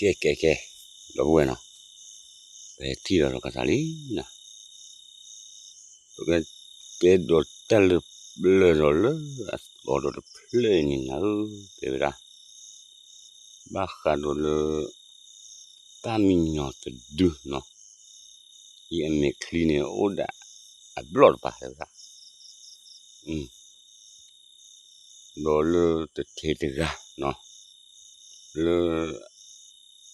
ကဲကဲကဲ, ဒီပုၢ်ဝဲၢ်နီၤ, ပဟဲထံၣ်ဒီးကသးလံနီၤ, ပကတဲဒီးတၢ်လၢပျၢၤဒီးလၢအသီဒီးတဖျၢၣ်အံၤန့ၣ်နၤဧၢ, တဲဝဲဒၣ် ဘၣ်ဃးဒီးလၢ သၣ်မံညီၤတဒုနီၤ, အံၤအမဲာ်ချံန့ၣ်အိၣ်ဒၣ်အဘျီၣ်တပၤ တဲဝဲဒၣ်, ဒီးလၢတထံးတဂၤနီၤ, လၢ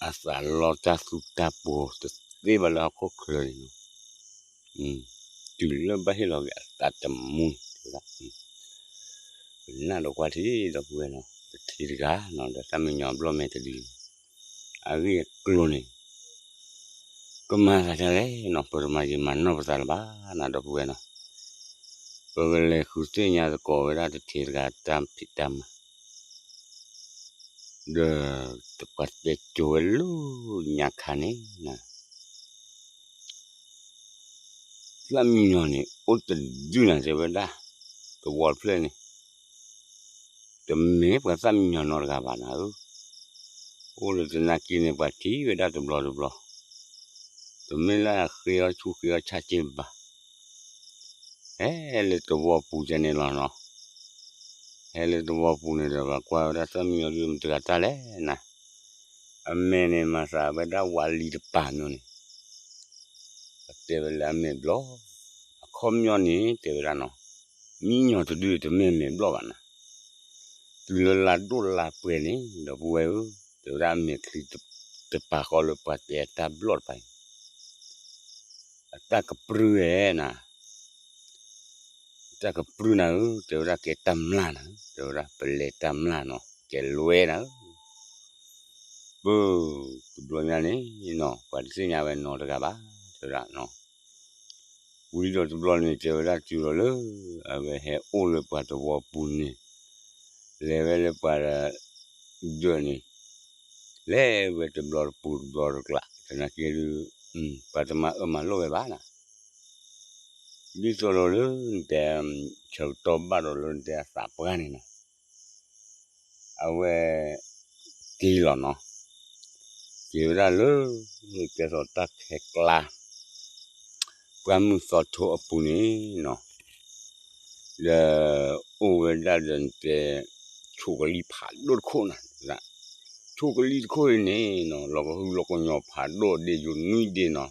အသးလီတၢ်သူတၢ်ပှီၤတသ့ဘၣ်လၢဟီၣ်ခိၣ်ချၢန့ၣ်နီၤ, တုၤလၢဘၣ်ဟ့ၣ်လီၤက့ၤအသးတမူန့ၣ် တဲဝဲဒၣ်, ကနၣ်ဒီးကွၢ်ထံ ဒီပုၢ်ဝဲၢ်နီၤ, တထံးတဂၤနီၤ ဒီးသၣ်မံညီၤအဘျီၣ်မဲာ်တဒု, အဂ့ၢ်အကျိၤန့ၣ် ကမၤသးဒ်လဲၣ်နီၤ, ပတမၤယံာ်မၤနီၢ်ပသးလၢၤဘၣ်နၤ ဒီပုၢ်ဝဲၢ်နီၤ, ပကလဲၤဃုသ့ၣ်ညါသကိးဝဲဒၣ်တထံးတဂၤတၢ်ဖံးတၢ်မၤ ဒီးတပှၤတဲကိၤဝဲလၢညါခါန့ၣ်နၤ, သၣ်မံညီၤန့ၣ် အိၣ်တဒုနၤ တဲဝဲဒၣ်, သဝီတဖျၢၣ်န့ၣ် တမ့ၢ်ပှၤသၣ်မံညီၤနီတဂၤဘၣ်နၤဧၢ, အိၣ်လၢတနၢ်က့န့ၣ် ပှၤထံၣ်ဝဲဒၣ်တဘျီတဘျီ, တမ့ၢ်လၢအဃ့အီၣ်ဆူၣ်ဃ့အီၣ်ဆၣ်က့ဘၣ် ဟဲလၢသဝီပူၤကဲန့ၣ်လီၤနီၤ, ဟဲလၢသဝီပူၤန့ၣ်ဒီး ပှၤကွၢ်ဝဲဒၣ်သၣ်မံညီၤဒုးမတၤတဂၤတၢ်လဲၣ်နၤ, အမဲာ်န့ၣ်မၤသးဝဲဒၣ်ဝးလံတပၤမၠိန့ၣ်, ပတဲဝဲလၢအမဲာ်ဘျီၣ်, အခီပညီန့ၣ် တဲဝဲဒၣ်နီၤ, မံညီၤတဒုတမ့ၢ်မဲာ်ဘျီၣ်ဘၣ်နၤ, တုၤလၢလါဒိၣ်လါပှဲၤန့ၣ် ဒီပုၢ်ဝဲၢ်ဧၢ, တဲဝဲဒၣ်အမဲာ်ချံတပၤဃီလၢပှၤတဲအတၢ်ဘျီၣ်တပၤအံၤ အတၢ်ကပြုၢ်ဝဲနၤ, တၢ်ကပြုၢ်နၤဧၢ, တဲဝဲဒၣ်ကဲတၢ်မျၢ်နၤ, တဲဝဲဒၣ်ပလဲၤတၢ်မျၢ်နီၤ ကဲလွဲနၤဧၢ, ပၢ်, တဘျီညါန့ၣ်နီၤ ပှၤတသ့ၣ်ညါဝဲနီတဂၤဘၣ်, တဲဝဲဒၣ်နီၤ, ဝံၤဒီးတဘျီန့ၣ် တဲဝဲဒၣ်တုၤလီၤလၢ အဝဲဟဲအိၣ်လၢပှၤသဝီပူၤန့ၣ်, လဲၤဝဲလၢပှၤ ဒၢးန့ၣ် လဲၤဝဲတဘျီတပူၤတဘျီတကျး သနာ်က့ဒုး ပှၤတမၤအၢမၤလိာ်ဝဲဘၣ်နၤ, ဒ်သိးဒီးလၢနတဲ ဆၢကတီၢ်ဘၣ်ဒီးလၢနတဲအသးပှၢ်န့ၣ်နီၤ, အဝဲ က့ၤလီၤနီၤ, က့ၤဝဲဒၣ်လၢ ကဲသိးတၢ်ခဲကျါ ပှၢ်မုၢ်သီထိအပူၤန့ၣ်နီၤ, ဒီးအိၣ်ဝဲဒၣ်ဒီးနတဲ ဆိးကလံၤဖးဒိၣ်တခိၣ်နၤ, ဆိးကလံၤတခိၣ်အံၤန့ၣ်နီၤ လီၤကဟုလီၤကညီၤဖးဒိၣ်ဒ့ယိၤနွံဒ့နီၤ,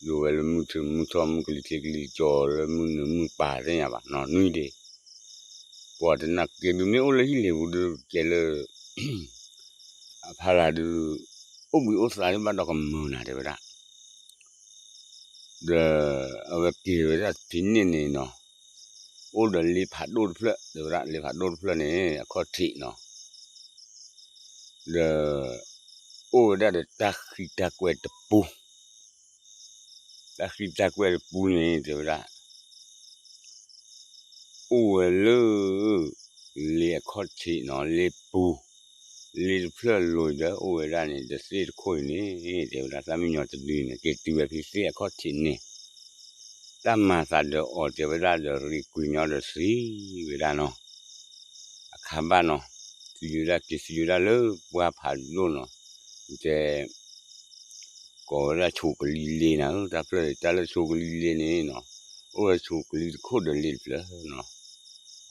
ယိၤဝဲလၢမုၢ်ထူမုၢ်ထီၣ် မုၢ်ကလံၤထံးကလံၤကီၤ လၢမုၢ်နုာ်မုၢ်ပၢ်သ့ၣ်ညါဘၣ်နီၤ နွံဒ့, ပှၤတနၢ်က့ဒုးမ့ၢ်အိၣ်လၢဟံၣ်လ့ၤပူၤဒုးကဲလၢ အဖီလာ်ဒုး အိၣ်ဘှံးအိၣ်သါဒုးဘၣ်ဒီးကမၢနၤ တဲဝဲဒၣ်, ဒီးအဝဲက့ၤဝဲဒၣ်ဖဲန့ၣ်န့ၣ်နီၤ, အိၣ်ဒီးလ့ဖးဒိၣ်တဖျၢၣ် တဲဝဲဒၣ် လ့ဖးဒိၣ်တဖျၢၣ်န့ၣ် အခီၣ်ထံးနီၤ, ဒီး အိၣ်ဝဲဒၣ်ဒီးတၢ်ဃံတၢ်ကွဲတပူၤ, တၢ်ဃံတၢ်ကွဲတပူၤန့ၣ် တဲဝဲဒၣ် အိၣ်ဝဲလၢ လ့အခီၣ်ထံးနီၤ လ့ပူၤ, လ့တဖျၢၣ်လိၤဒီးအိၣ်ဝဲဒၣ်န့ၣ် ဒီးသ့ၣ်တခိၣ်အံၤန့ၣ် တဲဝဲဒၣ် သၣ်မံညီၤတဒုန့ၣ် က့ၤတုၤဝဲဖဲသ့ၣ်အခီၣ်ထံးန့ၣ်, တၢ်မၤသးဒီးအီၤ တဲဝဲဒၣ်ဒီးရ့ကွံာ်ညီဒီးသံဝဲဒၣ်နီၤ, အခါဘၣ်နီၤ, သံဝဲဒၣ်က့ၤသံဝဲဒၣ်လၢပှၢ်ဖးဒိၣ်နီၤ, တဲ ကိးဝဲဒၣ်ဆိးကလံၤလ့နၤဧၢ, တၢ်ဖျၢၣ် တၢ်လၢဆိးကလံၤလ့န့ၣ်နီၤ, အိၣ်ဝဲဆိးကလံၤတခိၣ်ဒီးလ့တဖျၢၣ်နီၤ,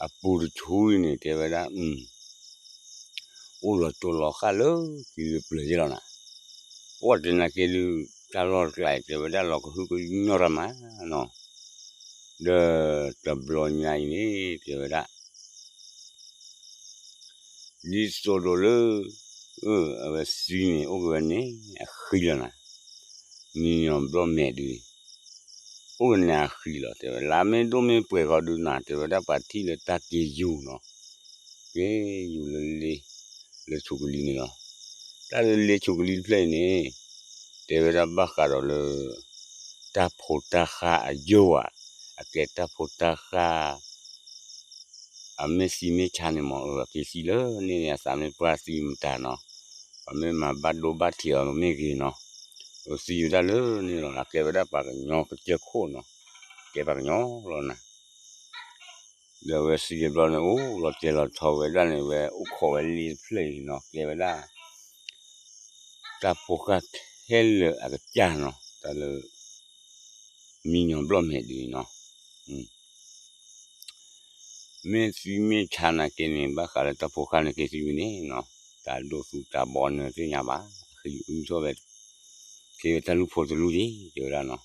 အပူၤတဆူအံၤန့ၣ် တဲဝဲဒၣ် အိၣ်လီၤတိၢ်လီၤဃၣ်လၢက့ၤလၢပျၢၤယ့ၢ်လီၤနၤ, ပှၤတနၢ်က့ဒုး တၢ်လီၢ်တကျါအံၤ တဲဝဲဒၣ်လီၤကဟုကညီၢ်တၢ်မးနီၤ, ဒီးတဘျီညါအံၤန့ၣ် တဲဝဲဒၣ် ဒ်သိးဒီးလၢ အဝဲသံန့ၣ် အိၣ်က့ၤဝဲန့ၣ် အဃံလီၤနၤ, မံညီၤဘျီၣ်မဲာ်ဒုး အိၣ်က့ၤန့ၣ်အဃံလီၤ တဲဝဲ လၢမ့ၢ်ဒိၣ်မ့ၢ်ပှဲၤဃီဒုးနၤ တဲဝဲဒၣ်ပှၤထံၣ်လၢတၢ်က့ၤယူၤနီၤ, က့ၤယူၤလၢလ့ လၢဆိးကလံၤန့ၣ်လီၤ, တၢ်လၢလ့ဆိးကလံၤတဖျၢၣ်အံၤန့ၣ် တဲဝဲဒၣ်ဘၣ်ဃးဒီးလၢ တၢ်ဖိတၢ်ဃၢ်အယိာ်ဧါ, အကဲတၢ်ဖိတၢ်ဃၢ် အမ့ၢ်သံမ့ၢ်ဆါန့ၣ်မ့ၢ် အက့ၤသံလၢန့ၣ်န့ၣ် အသးမ့ၢ်ပှၢ်သံမတၤနီၤ, ပှၤမ့ၢ်မၤဘၣ်ဒိဘၣ်ထံးအီၤမ့ၢ်ဂ့ၤနီၤ, အသံဝဲဒၣ်လၢန့ၣ်လီၤ, အကဲဝဲဒၣ်ပှၤကညီကစၢၢ်ခိၣ်နီၤ, ကဲပှၤကညီလီၤနၤ, ဒီးအဝဲသံတဘျီန့ၣ် အိၣ်လီၤတဲာ်လီၤထီဝဲဒၣ်န့ၣ် ဝဲအိၣ်ခိးဝဲလ့တဖျၢၣ်အံၤနီၤ, ကဲဝဲဒၣ် တၢ်ဖိဃၢ်ခဲလၢာ်အကစၢ်နီၤ, တၢ်လၢ မံညီၤဘျီၣ်မဲာ်ဒ်နီၤ, မ့ၢ်သံမ့ၢ်ဆါနာ်က့န့ၣ် ဘၣ်ဃးလၢတၢ်ဖိဃၢ်န့ၣ်က့သံဝံၤန့ၣ်နီၤ, တၢ်ဒိၣ်သူတၢ်ဘီနၢသ့ၣ်ညါဘၣ်, အဃံအုထီၣ်ဝဲ က့ဝဲတၢ်လူၢ်ဖိတလူၢ်က့ တဲဝဲဒၣ်နီၤ,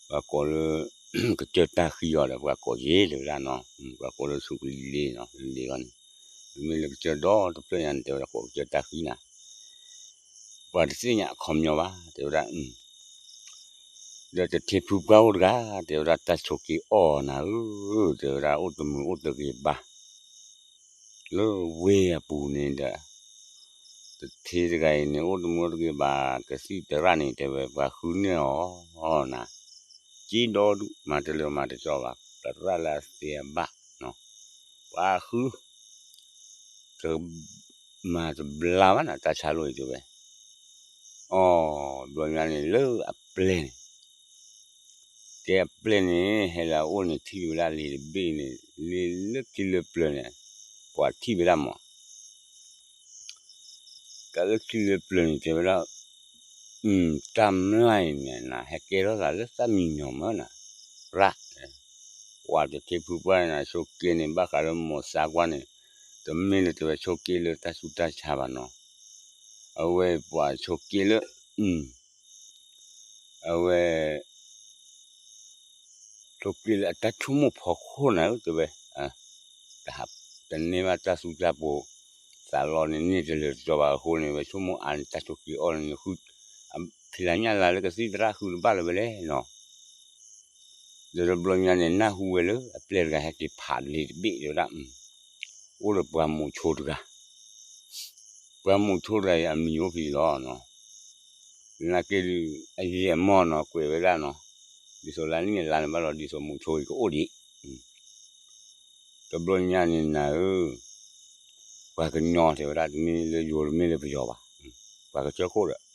ပှၤကိးလၢ ကစၢၢ်တၢ်ဃံအီၤဒီး ပှၤကိးက့ တဲဝဲဒၣ်နီၤ, ပှၤကိးလၢဆူကလံၤလ့နီၤ, လံၤဂီၢ်န့ၣ်, မ့မ့ၢ်လၢကစၢၢ်ဒီတဖျၢၣ်ညါန့ၣ် တဲဝဲဒၣ်ကိးကစၢၢ်တၢ်ဃံနၤ, ပှၤတသ့ၣ်ညါအခီပညီဘၣ် တဲဝဲဒၣ်, ဒီးတထံဖုပှၢ်အိၣ်တဂၤ တဲဝဲဒၣ်တၢ်ဆိးက့အီၣ်နၤဧၢ, တဲဝဲဒၣ်အိၣ်တမုာ်အိၣ်တဂ့ၤဘၣ် လၢဝ့ၢ်အပူၤန့ၣ်ဒီး, တထံတဂၤအံၤန့ၣ် အိၣ်တမုာ်အိၣ်တဂ့ၤဘၣ် ကသံၣ်သရၣ်န့ၣ် တဲဝဲပှၤဃုန့ၢ်အီၤနၤ, က့ဒီဒူၣ် မၤတလၢမၤတကီဘၣ် သရၣ်လၢအသ့အဘၣ်, ပှၤဃု တမၤတဘျါဘၣ်နၤ တၢ်ဆါလိၣ်အံၤတဲဝဲ, အီ, ဘျီညါန့ၣ်လၢအပျဲၢ်န့ၣ်, ကဲအပျဲၢ်န့ၣ် ဟဲလၢအအိၣ်န့ၣ် ထံၣ်ဝဲဒၣ်လံာ်တဘ့ၣ်န့ၣ် လံာ်လၢခံလၢပျၢၤန့ၣ်, ပှၤထံၣ်ဝဲဒၣ်မး တၢ်လၢခံလၢပျၢၤန့ၣ် တဲဝဲဒၣ်, တၢ်မျၢ်အံၤန့ၣ်နၤ ဟဲကဲထီၣ်သးလၢတၢ်မံညီၤမၢနၤ, ရၣ်, ပှၤတထံဖုပှၢ်န့ၣ် ဆိးက့န့ၣ် ဘၣ်ဃးလၢမိၢ်သးကွၢ်န့ၣ်, တမ့ၢ်လၢတဲဝဲဆိးက့လၢတၢ်ဆူးတၢ်ဆါဘၣ်နီၤ, အဝဲပှၤဆိးက့လၢ, အဝဲ ဆိးက့လၢအတၢ်ဆိကမိၣ်ဖီခိၣ်နၤဧၢ တဲဝဲ, တန့ၢ်ဘၣ်တၢ်သူတၢ်ပိၤ, သးလီန့ၣ်န့ၢ်တလၢာ်တတီၤဘၣ်အဃိန့ၣ် ဝဲဆိကမိၣ်အါန့ၣ် တၢ်ဆိးက့အီၣ်န့ၣ် ဃု, ဖံးလၢညၣ်လၢလၢကသံၣ်သရၣ်ဃုတဘၣ်လၢၤဝဲလဲၣ်နီၤ, ဒီးတဘျီညါန့ၣ် နၢ်ဟူဝဲလၢအပျဲၢ်တဂၤဟဲက့ၤဖးလံာ်တဘ့ၣ်တဲဝဲဒၣ်, အိၣ်ဒီးပှၤမိၤဆိတဂၤ ပှၤမိၤဆိတဂၤအံၤအမံၤအိၣ်ဖဲလီၤနီၤ, နာ်က့ဒုး အယံာ်အမီၢ်နီၤ ကွဲးဝဲဒၣ်နီၤ, ဒ်သိးလၢနံၣ်အလါန့ၣ်ဘၣ်လီၤ ဒ်သိးမိၤဆိအံၤကအိၣ်ဒံး, တဘျီညါန့ၣ်နၤဧၢ, ပှၤကညီတဲဝဲဒၣ် တမ့ၢ်လၢယိၤတမ့ၢ်လၢပယီၤဘၣ်, ပှၤကစၢၢ်ခိၣ်ဒီး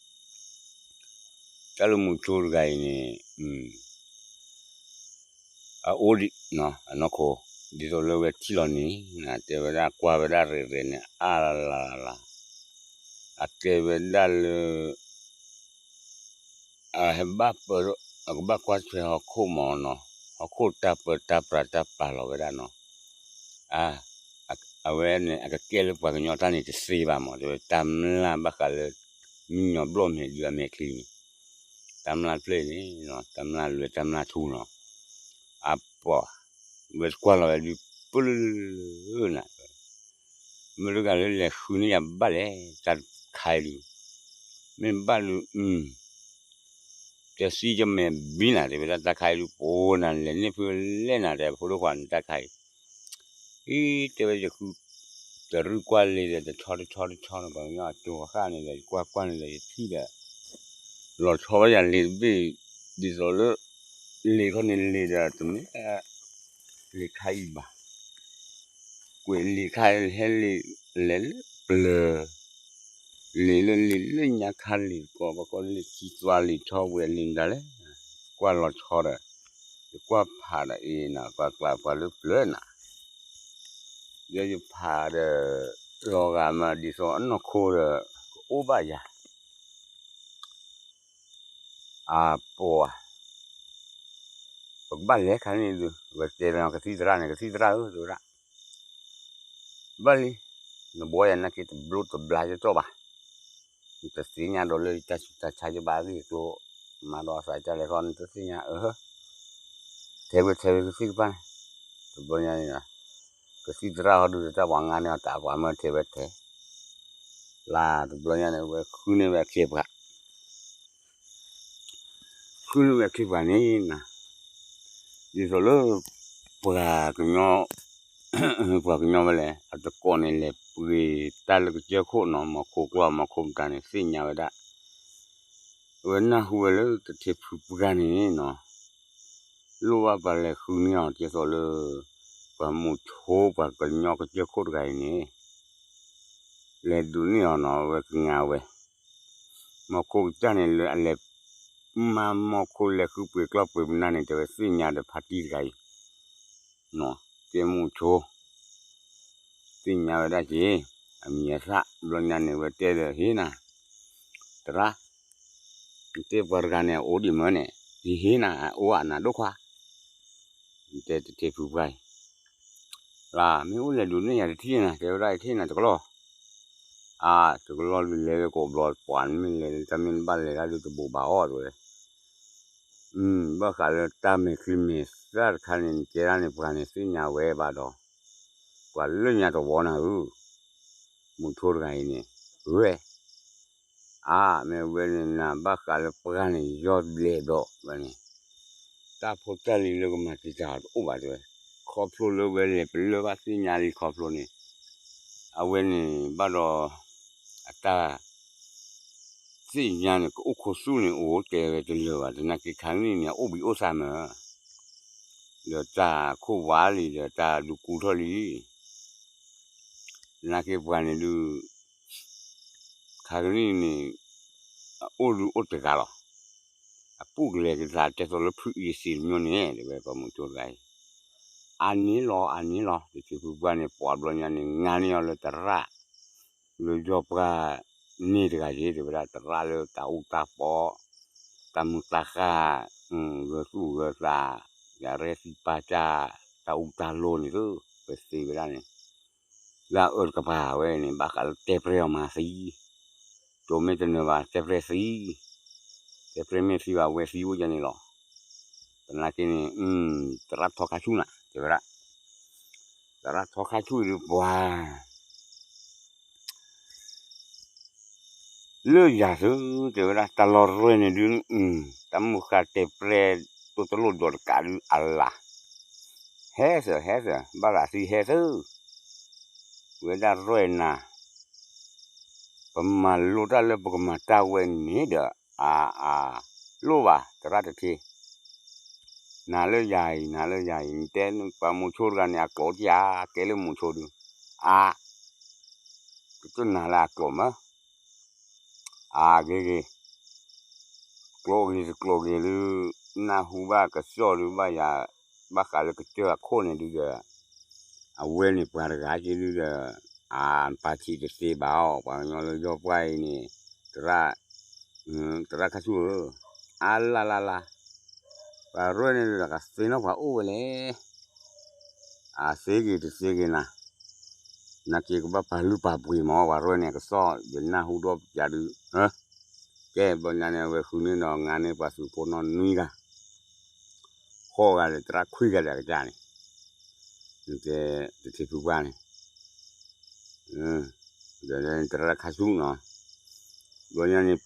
တၢ်လၢမိၤဆိတဂၤအံၤန့ၣ် အအိၣ်ဒံး အနီၢ်ခိ, ဒ်သိးလၢဝဲထံၣ်လီၤန့ၣ် တဲဝဲဒၣ်ကွၢ်ဝဲဒၣ်ရဲၣ်ရဲၣ်န့ၣ် အါလၢ်လၢ်, အကဲဝဲဒၣ်လၢ အဟဲဘၣ်ပၢ, အကဘၣ်ကွၢ်ထွဲဟီၣ်ခိၣ်မးနီၤ, ဟီၣ်ခိၣ်တၢ်ပၢတၢ်ပြးတၢ်ပာ်လီၤဝဲဒၣ်နီၤ, အဝဲန့ၣ် အကကဲလၢပှၤကညီတၢ်န့ၣ်တသ့ဘၣ်မး တဲဝဲတၢ်မျၢ်ဘၣ်ဃးလၢ မံညီၤဘျီၣ်မဲာ်ဒုးအမဲာ်ချံန့ၣ်, တၢ်မျၢ်ဖျၢၣ်န့ၣ် တၢ်မျၢ်လွဲၢ်တၢ်မျၢ်ထူနီၤ, အပှၤ, ဝဲတကွၢ်လီၤဝဲဒုး ပၢၢ်လၢလၢလၢနၤ မ့ၢ်တဂၤလၢလဲၤဃုန့ၢ်ယၤဘၣ်လဲၣ် တၢ်ခါအံၤဒုး, မ့ၢ်ဘၣ်ဒုး, တသံယမဲာ်ဘံနၤ တဲဝဲဒၣ်တၢ်ခါအံၤဒုး ပှၤနၤလဲၤန့ၢ်ဖုလဲၣ်နၤ တဲဖိဒိၣ်ခွါန့ၣ်တၢ်ခါအံၤ, အံၤ တဲဝဲယဃု, တရုၢ်ကွၢ်လံာ်ဒီး တဆီတဆီတဆီန့ၣ် ပှၤကညီအကၠိၤဃၣ်န့ၣ်ဒီး ယကွၢ်ကွၢ်န့ၣ်ဒီး ယထံၣ်ဒီး လီၤဆီဝဲယၤလံာ်တဘ့ၣ်, ဒ်သိးလၢ လံာ်ခီန့ၣ်လံာ်ဒီး တမ့ၢ် လံာ်ခါအံၤဘၣ်, ကွဲးလံာ်ခါဟဲလံာ်လဲၤလၢပျၢၤ, လံာ်လၢလံာ်လၢညါခါလံာ်တကိး ပှၤကိးလံာ်ခံသွါလံာ်ဆီဝဲလံာ်မတၤလဲၣ်, ကွၢ်လီၤဆီဒီး ယကွၢ်ဖးဒီးအံၤနၤ ပှၤကျးပှၤလၢပျၢၤနၤ, ဒီးယဖးဒီး လီၤဂာ်မးဒ်သိးအနီၢ်ခိဒီး ကအိၣ်ဘၣ်ယၤ အပှၤ, ပကဘၣ်လဲၤခါန့ၣ်ဒုး ဝဲတဲလီၤကသံၣ်သရၣ်န့ၣ် ကသံၣ်သရၣ်ဧၢ တဲဝဲဒၣ်, ဘၣ်လံ, နဘှီယၤနာ်က့တဘျိတဘျါယတီၢ်ဘၣ်, နတသ့ၣ်ညါဒီးလၢယတၢ်ဆူးတၢ်ဆါယဘၣ်အဂ့ၢ်အကျိၤ, မၤဒီးအသးတၢ်လဲၤခီ နတသ့ၣ်ညါဧၢ, ထဲဝဲထဲဝဲကသံၣ်ကပၢ်န့ၣ်, တဘျီညါန့ၣ် ကသံၣ်သရၣ်ဟီဒုးတၢ်ပှၤငါန့ၢ်အီၤတၢ်ပှၤမၢထဲဝဲထဲ, လၢတဘျီညါန့ၣ် ဝဲဃုန့ၢ်ဝဲအခ့အပှၤ ဃုန့ၢ်ဝဲအခ့အပှၤန့ၣ်နၤ, ဒ်သိးလၢ ပှၤကညီ ပှၤကညီဝဲလဲၣ် အတကိးန့ၣ်လဲၤပှ့ၤတၢ်လၢကစၢၢ်ခိၣ်နီၤ မီၤခိကျီၢ်မီၤခိမတၤန့ၣ် သ့ၣ်ညါဝဲဒၣ်, အဝဲနၢ်ဟူဝဲလၢတထံဖုပှၢ်န့ၣ်နီၤ လိၣ်ဘၣ်ပှၤလဲၤဃုန့ၢ်အီၤ ဒ်သိးလၢ ပှၤမိၤဆိပှၤကညီကစၢၢ်ခိၣ်တဂၤအံၤန့ၣ် လဲၤဒုးန့ၢ်အီၤနီၤ အဝဲကငါဝဲ မီၤခိကစၢ်န့ၣ်လၢအလဲၤ မၤမီၤခိလဲၤဃုပှ့ၤကျီၢ်ပှ့ၤမနုၤန့ၣ် တဲဝဲသ့ၣ်ညါဒီးဖါတံၢ်တဂၤအံၤ တဲမိၤဆိ သ့ၣ်ညါဝဲဒၣ်က့ၤ အမံၤအသၣ် ဘျီညါန့ၣ် ဝဲတဲဒီးဟ့ၣ်နၤ သရၣ်, နတဲပှၤတဂၤန့ၣ် အအိၣ်ဒံးမၢန့ၣ် ယဟ့ၣ်နၤ အိၣ်အနၤဒိၣ်ခွါ, နတဲတထံဖုပှၢ်အံၤ လၢမ့ၢ်အိၣ်လဲၤဒုးနဲၣ်ယၤတထံၣ်နၤ တဲဝဲဒၣ် ယထံၣ်နၤတကလီၢ်, အါ တကလီၢ်ဒုးလဲၤဝဲကိးဘျီ ပှၤမ့ၢ်လဲၤ တၢ်မ့ၢ်နဘၣ်လဲၤတၢ်ဒုးတဘိးဘၣ်အီၤတဲဝဲ, ဘၣ်ဃးလၢတၢ်မဲာ်ချံမဲာ်သၣ်တခါန့ၣ် နတဲဒၣ်န့ၣ် ပှၤန့ၣ်သ့ၣ်ညါဝဲဘၣ်ဒီး ပှၤလၢညါတဝီနၤဧၢ, မုဆိတဂၤအံၤန့ၣ် ဝဲ အါ မ့ၢ်ဝဲန့ၣ်နၤဘၣ်ဃးလၢပှၤန့ၣ် ယီၢ်ဘျဲးဘျီဝဲန့ၣ် တၢ်ဖိတၢ်လံၤလၢကမၤတံာ်တာ်အီၤတအိၣ်ဘၣ်တဲဝဲ, ခီဖျိလၢဝဲလဲၤပလၢၢ်ဘၣ်သ့ၣ်ညါလံခီဖျိန့ၣ်, အဝဲန့ၣ်ဘၣ်ဒီး အတၢ် သ့ၣ်ညါန့ၣ် ကအိၣ်ခိးဆူၣ်န့ၣ် အိၣ်တဲဝဲတလၢာ်ဘၣ် သနာ်က့ခါကနံၣ်န့ၣ် အအိၣ်ဘှံးအိၣ်သါမး, ဒီးတၢ်ခိၣ်ဝါလံ ဒီးတၢ်ဒုးကူထီၣ်လံ, သနာ်က့ပှၤန့ၣ်ဒုး ခါကနံၣ်န့ၣ် အအိၣ်ဒုးအိၣ်တဂၤလီၤ, အပူၣ်ကလဲၤကသးတဲသိးလၢဖုအံၤစံးတမျိုးန့ၣ် တဲဝဲပှၤမုဆိတဂၤအံၤ, အန့ၣ်လီၤ အန့ၣ်လီၤ တထံဖုပှၢ်န့ၣ် ပှၤဘျီညါန့ၣ် ငါန့ၢ်အီၤလၢသရၣ် လၢယီၢ်ပှၢ်န့ၣ်တဂၤယ့ တဲဝဲဒၣ် သရၣ်လၢတၢ်အူတၢ်ပီ တၢ်မုာ်တၢ်ဃၢ် ဂၢၤသူၣ်ဂၢၤသး ယၤရဲသံပာ်စၢ် တၢ်အူတၢ်လိၤန့ၣ်သု ပသ့ဝဲဒၣ်န့ၣ် လၢအအၢတကပၤဝဲန့ၣ် ဘၣ်ဃးလၢတဲပြဲအီၤမၤသံ, တိၤမ့ၢ်တနၢၤဘၣ် တဲပြဲသံ, တဲပြဲမ့ၢ်သံဘၣ် ဝဲသံအိၣ်ယၤန့ၣ်လီၤ, သနာ်က့န့ၣ် သရၣ်ထီခါဆူၣ်နၤ တဲဝဲဒၣ် သရၣ်ထီခါဆူၣ်ဒုးပှၤ လၢယၤသု တဲဝဲဒၣ် တၢ်လီၤရဲၣ်န့ၣ်ဒုး တၢ်မုၢ်ဃာ်တဲပြဲတိတလိၣ်ဒီးတကးဒုးအလၤ, ဟဲသၢ ဟဲသၢ ဘၣ်သးသံဟဲသၢ, ဝဲဒၣ်ရဲၣ်နၤ ပမၤလိတၢ်လၢပကမၤတၢ်ဝဲန့ၣ်ဒီး အ အ လိၣ်ဘၣ်သရၣ်တထံ နၤလၢယၤအံၤ နၤလၢယၤအံၤ နတဲပှၤမုဆိတဂၤန့ၣ် အကျိာ်တယၤ ကဲလၢမုဆိဒုး အ ကတနၤလၢအကျိာ်မး အဂ့ၤဂ့ၤ ကျိာ်ဂ့ၤတကျိာ်ဂ့ၤဒုး နၢ်ဟူဘၣ်ကစီၣ်ဒုးဘၣ်ယၤ ဘၣ်ဃးလၢကစၢၢ်အခိၣ်န့ၣ်ဒုးဒီး အဝဲန့ၣ်ပှၤတဂၤက့ဒုးဒီး အပာ်ထံးတသ့ဘၣ်အီၤ ပှၤကညီလၢယီၢ်ပှၢ်အံၤန့ၣ် သရၣ် သရၣ်ခါဆူၣ်ဧၢ, အါလါလါလါ, ပှၤရဲၣ်န့ၣ်ဒုးဒီးကသ့ၣ်နီၣ်ပှၤအိၣ်ဝဲလဲၣ် အသ့ဂ့ၤတသ့ဂ့ၤနၤ, နာ်က့ကဘၣ်ပာ်လုၢ်ပာ်ပှ့ၤမး ပှၤရဲၣ်န့ၣ် ကစီၣ်ယနၢ်ဟူဒီးပျးဒုး, ကဲဘျီညါန့ၣ် အဝဲဃုန့ၢ်ဒီးငါန့ၢ်ပှၤသုးဖိနီၢ်နွံဂၤ, ဃိးဂၤဒီးသရၣ်ခွံဂၤဒီးအကစၢ်န့ၣ်, နကဲတထံၣ်ဖုပှၢ်န့ၣ် ဒီးသရၣ်ခါဆူၣ်နီၤ, ဘျီညါန့ၣ်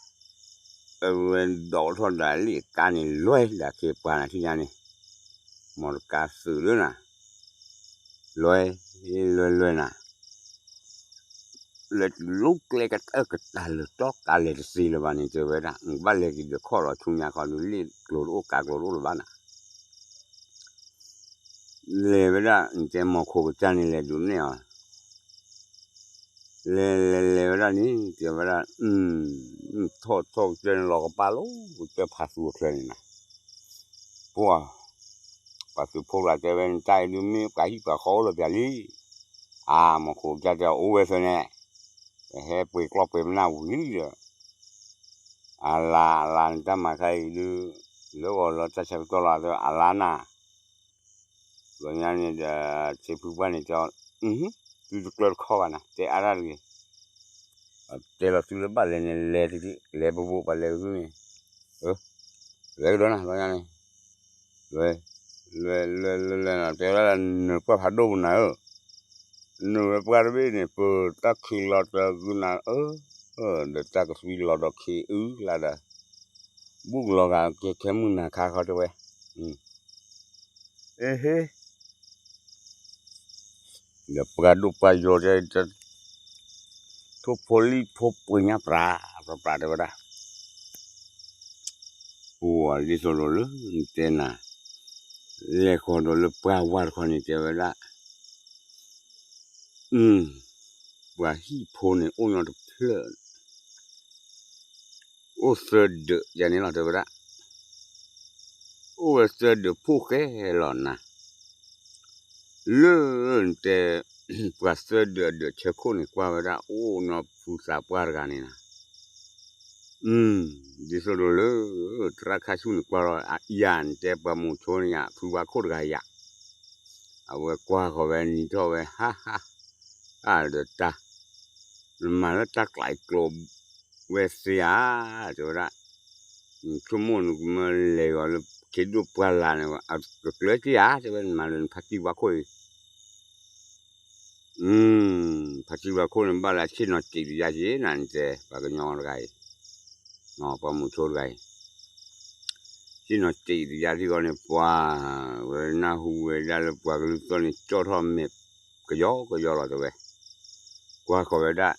အဝဲဒိးထီၣ်ဒၣ်လံာ်ကါန့ၣ် လွဲဒၣ်ခ့ပှၤနၤထံၣ်ညါန့ၣ်, မီၢ်တကါသုးလၢနၤ, လွဲ, လွဲလွဲနၤ, လဲၤတုၤလၢကျဲကတၢၢ်ကတၢၢ်လၢၤတီကါလဲၤတသ့လၢၤဘၣ်န့ၣ် တဲဝဲဒၣ် ဘၣ်လဲၤက့ၤဒီးခီၣ်လီၤဆူညါခီဒုး လ့ၣ်ကျိၤတအိၣ်ကါကျိၤတအိၣ်လၢၤဘၣ်နၤ လဲၤဝဲဒၣ် နတဲမီၤခိၣ်ကစၢ်န့ၣ် လဲၤဒုးနဲၣ်အီၤ, လဲၤလဲၤလဲၤဝဲဒၣ်န့ၣ် တဲဝဲဒၣ် ထီၣ်ထီၣ်ကစၢၢ်န့ၣ်လီၤကပၢ်လီၤ ကစၢၢ်ဖးသူအချၢန့ၣ်နၤ, ပှၤ ပှၤသုးဖိတဂၤတဲဝဲ နတၢ်အံၤဒုးမ့ၢ်ပှၤဟံၣ်ပှၤဃီအိၣ်လၢၤပျၢၤလံ, အါ မီၤခိၣ်ကစၢ်တဲအိၣ်ဝဲသၢန့ၣ်, ပဟဲပှ့ၤကျီၢ်ပှ့ၤမနၢ်ဝံၤဒီး အလါ အလါနတၢ်မၤခါအံၤဒုး လၢဂီၤလီၤတၢ်ဆၢကတီၢ်လီၤ အလါနၤ, ဘျီညါန့ၣ်ဒီး ဆ့ဖုပှၢ်န့ၣ်တဲ သုတကျၢၢ်တခီဘၣ်နၤ တဲအါဒၣ်တဂ့ၤ, တဲလီၤသုလၢဘၣ်လဲၤန့ၣ် လဲၤတဂ့ၤ လဲၤပဘိးပှၤလဲၤကသုန့ၣ်, လဲၤကဒီးနၤ ဘျီညါန့ၣ် လဲၤ လဲၤ လဲၤ လဲၤ လဲၤနၤ တဲဝဲဒၣ် နၢၤပှၢ်ဖးဒိၣ်ပူၤနၤဧၢ, နၢၤဝဲပှၢ်တဘ့ၣ်န့ၣ် ပတၢ်ခံးလီၤတဂုာ်နၤဧၢ, ဒီးတၢ်ကသွံလီၤဒီးခံအုလၢဒီး ဘူးကလီၤဂာ်ကဲခဲမုၢ်နၤခါခီတဲဝဲ, အ့ဟ့ ဒီးပှၤဒိၣ်ပှၤယိၤတဲ ထိၣ်ဖိလံၣ်ဖိပှ့ၤညါပြး ပြးပြးတဲဝဲဒၣ်, ပှၤဒ်သိးဒီးလၢနတဲနၤ, လဲၤဃီၤဒီးလၢပှၤဝါတခီန့ၣ်တဲဝဲဒၣ်, ပှၤဟံၣ်ဖိန့ၣ်အိၣ်ညီတဖျၢၣ် အိၣ်သၢဒၢးယၤန့ၣ်လီၤတဲဝဲဒၣ်, အိၣ်ဝဲသၢဒၢးဖိၣ်ဃဲလီၤနၤ, လၢနတဲ ပှၤသၢဒၢးအဒၢးဆၢခိၣ်န့ၣ် ကွၢ်ဝဲဒၣ်အိၣ်ညီဖုသးပှၢ်တဂၤန့ၣ်နၤ, ဒ်သိးဒီးလၢ သရၣ်ခါဆူၣ်န့ၣ်ကွၢ်လီၤအအံၤဧါ နတဲပှၤမုၢ်ဆိန့ၣ်ယါ ဖုဝါခိၣ်တဂၤယါ, အဝဲကွၢ်ဃီၤဝဲနံၤထီၣ်ဝဲ ဟါဟါ, အါဒီးတၢ်, နမၤလၢတၢ်ကျးအကျိၤဝဲသ့ဧါ, တဲဝဲဒၣ်, နဆိကမိၣ်နကမၢလဲၤဂီၤလၢခ့ဒိၣ်ပှၢ်လၢ်န့ၣ် ကကျၢၤက့ဧါ တဲဝဲ နမၤလၢနဖါတံၢ်ဝါခိၣ်အံၤ ဖါတံၢ်ဝါခိၣ်န့ၣ် ဘၣ်လၢအဆ့ၣ်နီၤတံးတယါက့နၤ နတဲ ပှၤကညီတဂၤအံၤ, ပှၤမုၢ်ဆိတဂၤအံၤ, ဆ့ၣ်နီၤတံးတယါထံဃီန့ၣ် ပှၤဝဲနၢ်ဟူဝဲဒၣ်လၢပှၤကလုာ်သီၣ်န့ၣ် ကၠီထီၣ်မဲာ်ကယီကယီလီၤတဲဝဲ, ကွၢ်ဃီၤဝဲဒၣ်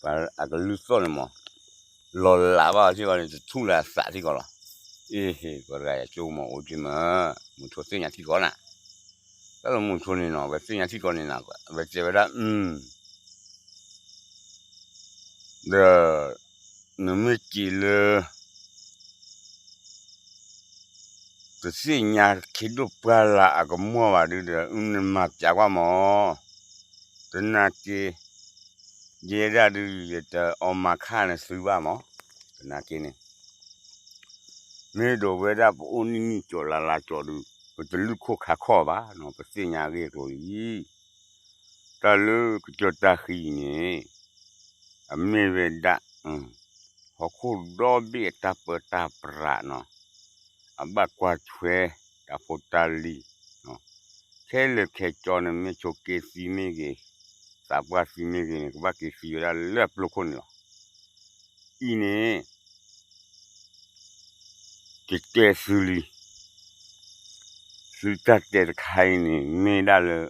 ပှၤအကလုာ်သီၣ်န့ၣ်မး, လီၤလးဘၣ်အီၤထံဃီန့ၣ် တထူၣ်လၢအသးထံဃီလီၤ. အ့ဟ့ၣ် ပှၤတဂၤယၤကၠိမးအိၣ်က့မး, မုၢ်ဆိသ့ၣ်ညါထံဃီနၤ, တၢ်လၢမုၢ်ဆိန့ၣ်နီၤ အဝဲသ့ၣ်ညါထံဃီန့ၣ်နၤ, အဝဲတဲဝဲဒၣ် ဒီး နမ့ၢ်က့ၤလၢ တသ့ၣ်ညါခ့ဒိၣ်ပှၢ်လၢ်အကမီၢ်ဘၣ်ဒုဒီး နမၤပျးကွၢ်မး, တနာ်က့ ယဲဒၣ်ဒု ယတအီမၤခၣ်နသုဘၣ်မး, တနာ်က့န့ၣ် မ့ၢ်ဒီးဝဲဒၣ်ပအိၣ်နံၣ်နံၣ်ကၠီၤလါလါကၠီၤဒု, ပတလုၢ်ခိၣ်ခါခီၣ်ဘၣ်နီၤ, ပသ့ၣ်ညါအဂ့ၢ်အကျိၤလံ. တၢ်လၢကစၢၢ်တၢ်ဃံအံၤန့ၣ် အမ့ၢ်ဝဲဒၣ် ဟီၣ်ခိၣ်ဒီဘ့ၣ်အတၢ်ပၢတၢ်ပြးနီၤ, အဘၣ်ကွၢ်ထွဲတၢ်ဖိတၢ်လံၤ, ခဲလၢာ်ခဲဆ့န့ၣ် မ့ၢ်ဆိးက့သံမ့ၢ်ဂ့ၤ, သးပှၢ်သံမ့ၢ်ဂ့ၤန့ၣ် ကဘၣ်က့ၤသံဝဲဒၣ်လၢအပျိခိၣ်န့ၣ်လီၤ. အံၤန့ၣ် ကတဲသုလံ, သုတၢ်တဲတခါအံၤန့ၣ် မ့ၢ်ဒၣ်လၢ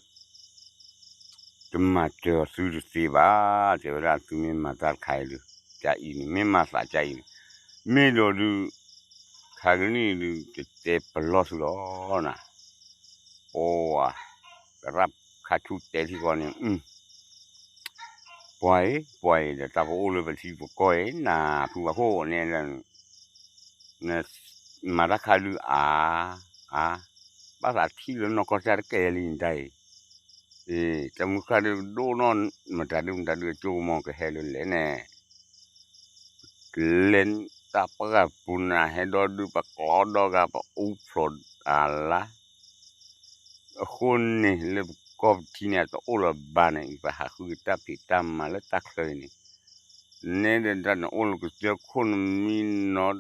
တမၤစၢၤသုတသ့ဘၣ်, တဲဝဲဒၣ်သုမ့ၢ်မၤတၢ်တခါအံၤဒု, ကအံၤန့ၣ် မ့ၢ်မၤသးကအံၤန့ၣ်, မ့ၢ်ဒီးဒု ခါကနံၣ်ဒု တတဲပလီၢ်သုလီၤနၤ, ပှၤ သရၣ်ခါဆူၣ်တဲထံဃီန့ၣ် ပှၤအံၤ ပှၤအံၤဒီးတၢ်ပအိၣ်လၢပထံပကီၢ်အံၤ နဖုဘၣ်ခိၣ်န့ၣ် နမၤတၢ်ခါဒုးအါ, အါ, ဘၣ်သးထံၣ်လၢနီၢ်ကီၢ်တၢ်တကဲလံနတၢ်အံၤ, အ့ တၢ်မုၢ်ဃၢ်ဒုးဒိၣ်နီၢ် မတၤဒုမတၤဒုအကၠိကမီၤကဟဲလၢလဲၣ်န့ၣ် လဲၤတၢ်ပှၢ်ပူၤနၤ ဟဲဒီဒုးပကျီဒီဂၤ ပအူဖျိးအလါ, အဃိန့ၣ် လၢပကီၢ်ပထံန့ၣ် တအိၣ်လၢၤဘၣ်န့ၣ် ပဟးဃုတၢ်ဖံးတၢ်မၤလၢတၢ်ချၢအံၤန့ၣ်, နဲဒၣ်နအိၣ်လၢကစၢၢ်ခိၣ်နမံနီၤ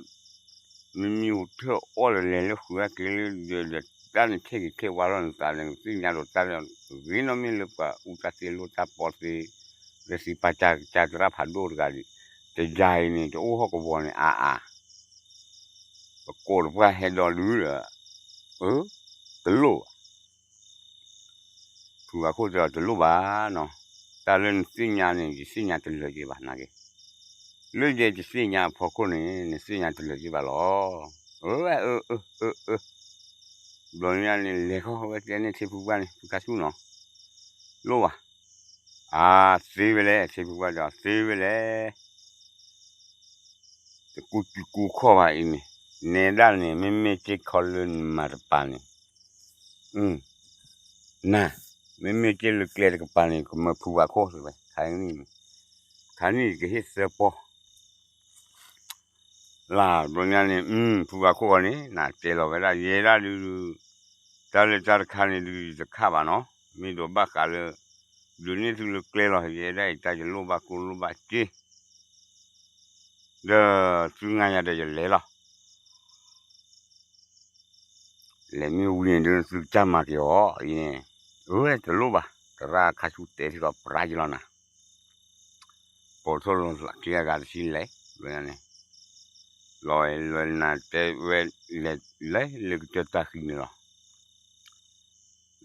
မ့မ့ၢ်ဟူးထၢၣ်အီၣ်လၢလဲၤလၢဃုာ်အကျဲလၢဒီး တၢ်န့ၣ်ထဲဂ့ၤထဲဝါလီၤနသးန့ၣ် သ့ၣ်ညါဒီးတၢ်ဂ့ၤနီၢ်မ့ၢ်လၢပှၤအူတၢ်သ့လိၣ်တၢ်ပီသ့ လၢသံပာ်ကၢ်ကစၢ်သရၣ်ဖးဒိၣ်တဂၤဒံး, တယၤအံၤန့ၣ် တအိၣ်ဟီၣ်ကဝီၤန့ၣ်အါအါ, ပကိးတပှၢ်ဟဲဒီဒုဒီး အၢ တလိၣ်ဘၣ် ဖုဂၤခိၣ်တဲအီၤတလိၣ်ဘၣ်နီၤ, တၢ်လၢနသ့ၣ်ညါန့ၣ် ယသ့ၣ်ညါတလၢာ်က့ဘၣ်နာ်က့, လၢယဲယသ့ၣ်ညါအဖီခိၣ်န့ၣ် နသ့ၣ်ညါတလၢာ်က့ဘၣ်လီၤ, အၢ အၢ အၢ အၢ အၢ, ဘျီညါန့ၣ် လဲၤခီဝဲတဲန့ၣ်ထံဖုပှၢ်န့ၣ် ဖုခါဆူၣ်နီၤ, လိၣ်ဘၣ်, အါ သ့ဝဲလဲၣ် ထံဖုပှၢ်တဲအီၤသ့ဝဲလဲၣ် တကူကူခီၣ်ဘၣ်အံၤန့ၣ်, နဲဒၣ်န့ၣ် မ့မ့ၢ်က့ခီလၢနမၤတပၤန့ၣ်, နၤ, မ့မ့ၢ်က့လၢကျဲတကပၤန့ၣ် ကမၢဖုဂၤခိၣ်စ့ၢ်ဝဲ, ခါန့ၣ်, ခါန့ၣ်ကဟ့ၣ်သၢပီၢ် လၢဘျီညါန့ၣ် ဖုဂၤခိၣ်ဂီၤန့ၣ် နတဲလီၤဝဲဒၣ် ယဲဒၣ်ဒုး, တၢ်လၢတၢ်တခါန့ၣ်ဒုး ယတခးဘၣ်နီၤ, မ့ၢ်ဒီးဘၣ်ဃးလၢ ဒုးန့ၢ်သုလၢကျဲလီၤ ယဲဒၣ်အံၤ တၢ်ယလိၣ်ဘၣ်ကိၢ်လိၣ်ဘၣ်စ့ ဒီးသုငါယၤဒီးယလဲၤလီၤ. လဲၤမ့ၢ်ဝံၤန့ၣ်ဒုး သုကစၢ်မၤက့ၤအီၤအံၤန့ၣ်, အဝဲတလိၣ်ဘၣ်, သရၣ်ခါဆူၣ်တဲထံကီၢ်ပြးယလီၤနၤ, ပိာ်ထီၣ်လီၤသးက့အဂၤတဆံလဲၣ်, န့ၣ်, လီၤဝဲလၢနၤတဲဝဲ, လဲၤလဲၤလၢကစၢၢ်တၢ်ဃံန့ၣ်လီၤ.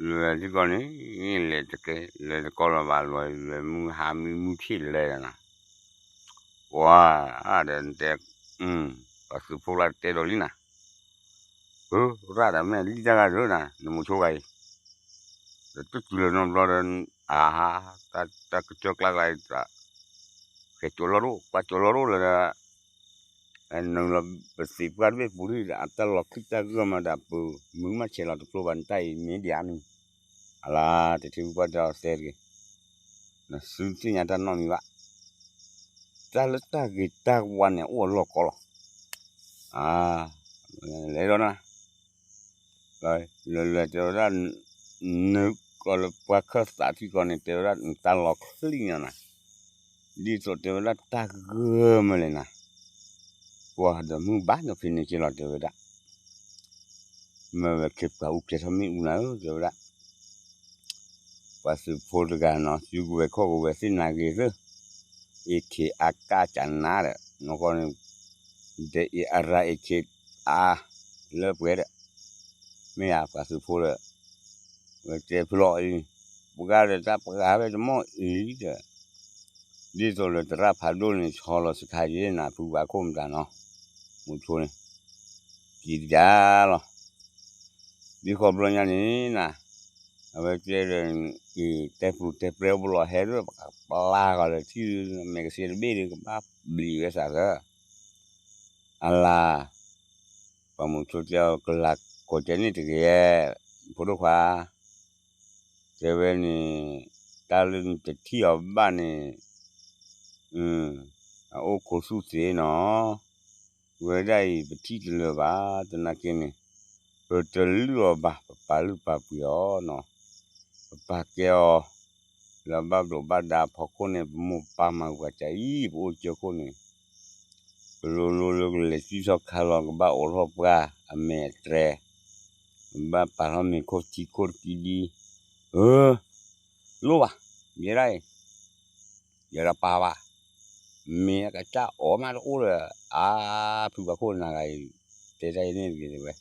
လဲၤထံကီၢ်န့ၣ် လဲၤတကဲ လဲၤတကီလီၤဘၣ် လဲၤလဲၤမုၢ်ဟါမုၢ်မုၢ်ထံၣ်လဲၤနၤ, ပှၤဒီးနတဲ, ပှၤသုးဖိလၢတဲဒီးလံနၤ, အၢ ရၣ်ဒီးမ့ၢ်လံတၢ်ဂၤဒၢနၤ နမိၤဆိဂၤအံၤ, ဒီးတတုၤလၢၤနီတဘျီဒီး, အါ, တၢ်ကစၢၢ်ကျါကျါအံၤ, ဃဲၤကၠိလီၤရိၣ် ပှၤကၠိလီၤရိၣ်လၢၤဒီး နုာ်လီၤပသံးပှၢ်တဘ့ၣ်ပူၤဒံးဒီး အတၢ်လီၤချံၣ်တၢ်ဂၢၢ်မးဒီးပူၤ မုာ်မးဆဲးလီၤတဖျိဘၣ် နတၢ်အံၤမ့ၢ်ဒံးဧါနုၤ, အလါ တထံၣ်ပှၢ်ဒီးသဲတဂ့ၤ, နသုသ့ၣ်ညါတၢ်နီတမံၤဘၣ်. တၢ်လၢတၢ်ဂ့ၤတၢ်ဝါန့ၣ် အိၣ်အလီၢ်ကီလီၤ. လဲၤဒီးနၤ, လဲၤလဲၤတဲဝဲဒၣ်, နုာ်ကီၢ်လၢပှၤခၢၣ်သးထံကီၢ်န့ၣ် တဲဝဲဒၣ် တၢ်လီၤချံၣ်ညီနၤ, ဒ်သိးတဲဝဲဒၣ်တၢ်ဂၢၢ်မ့ၢ်လဲၣ်နၤ, ပှၤဒီးမုၢ်ဘၣ်ဒီးဖဲန့ၣ်က့လီၤ တဲဝဲဒၣ်. မ့ၢ်ဝဲခ့ပှၤအူကဲထီၣ်မ့ၣ်အူနၤဧၢ တဲဝဲဒၣ်. ပှၤသုးဖိတဂၤနီၤ စုကဝဲၤခီၣ်ကဝဲၤသ့ၣ်နၤဂ့ၤသၢ, အ့ခ့အကၢ်ကနါဒီး နီၢ်ကီၢ်န့ၣ် ဒ်အ့အရၤအ့ခ့အါ လၢပှဲၤဒီး မ့ၢ်ယၤပှၤသုးဖိဒီး ဝဲတဲဖုလီၤအံၤ, ပှၤဒီးတၢ်ပှၤဝဲတမီၢ်အံၤဒီး ဒ်သိးလၢသရၣ်ဖးဒိၣ်န့ၣ် ဆီလီၤစခါယဲနၤ ဖုဘၣ်ခိၣ်မတၤနီၤ, မုဆိန့ၣ် က့ၤဒၣ်လီၤ. ဒ်ဃီဘျီညါန့ၣ်နၤ, အဝဲတဲဒီး တဲပူၤတဲပြဲအိၣ်ပလီၢ်ဟဲဒီး ပကပျၢ်ဃီလၢထံၣ် မဲာ်ကဆ့တဘ့ၣ်ဒီး ကဘၣ်ဘျံးဝဲစးသၢ အလၤ, ပှၤမုဆိတဲအီၤ ကလၤကိးကဲန့ၣ်တဂ့ၤ, ဖိဒိၣ်ခွါ, တဲဝဲန့ၣ် တၢ်လၢနတထံၣ်အီၤဘၣ်န့ၣ် အအိၣ်ခိးသူၣ်သ့နီၤ, ဝဲဒၣ်အံၤပထံၣ်တလၢာ်ဘၣ်, သနာ်က့န့ၣ် ပတလုၢ်အီၤဘၣ်, ပပာ်လုၢ်ပာ်ပှ့ၤအီၤနီၤ, ပပာ်ကဲအီၤ လၢဘၣ်ဘျိးဘၣ်ဒါအဖီခိၣ်န့ၣ် ပမိၢ်ပပၢ်မၤပှၤကၢအံၤ ပအိၣ်ကၢခိၣ်န့ၣ် ကလိၤလိၤလၢကလဲၤစံၣ်ထီၣ်ခါလီၤ ကဘၣ်အိးထီၣ်ပှၢ်အမဲာ်အတြဲၤ, ကဘၣ်ပာ်ထီၣ်မ့ၤခိၣ်ထံခိၣ်တကံဒံ, အၢ, လိၣ်ဘၣ်, ယဲဒၣ်အံၤ, ယဲဒၣ်ပၢ်ဘၣ်, မ့ၢ်အကစၢ်အီၣ်မးတအိၣ်ဒီး အါ, ဖုဘၣ်ခိၣ်နၤဂၤအံၤ တဲတၢ်အံၤန့ၣ်တဂ့ၤတဲဝဲ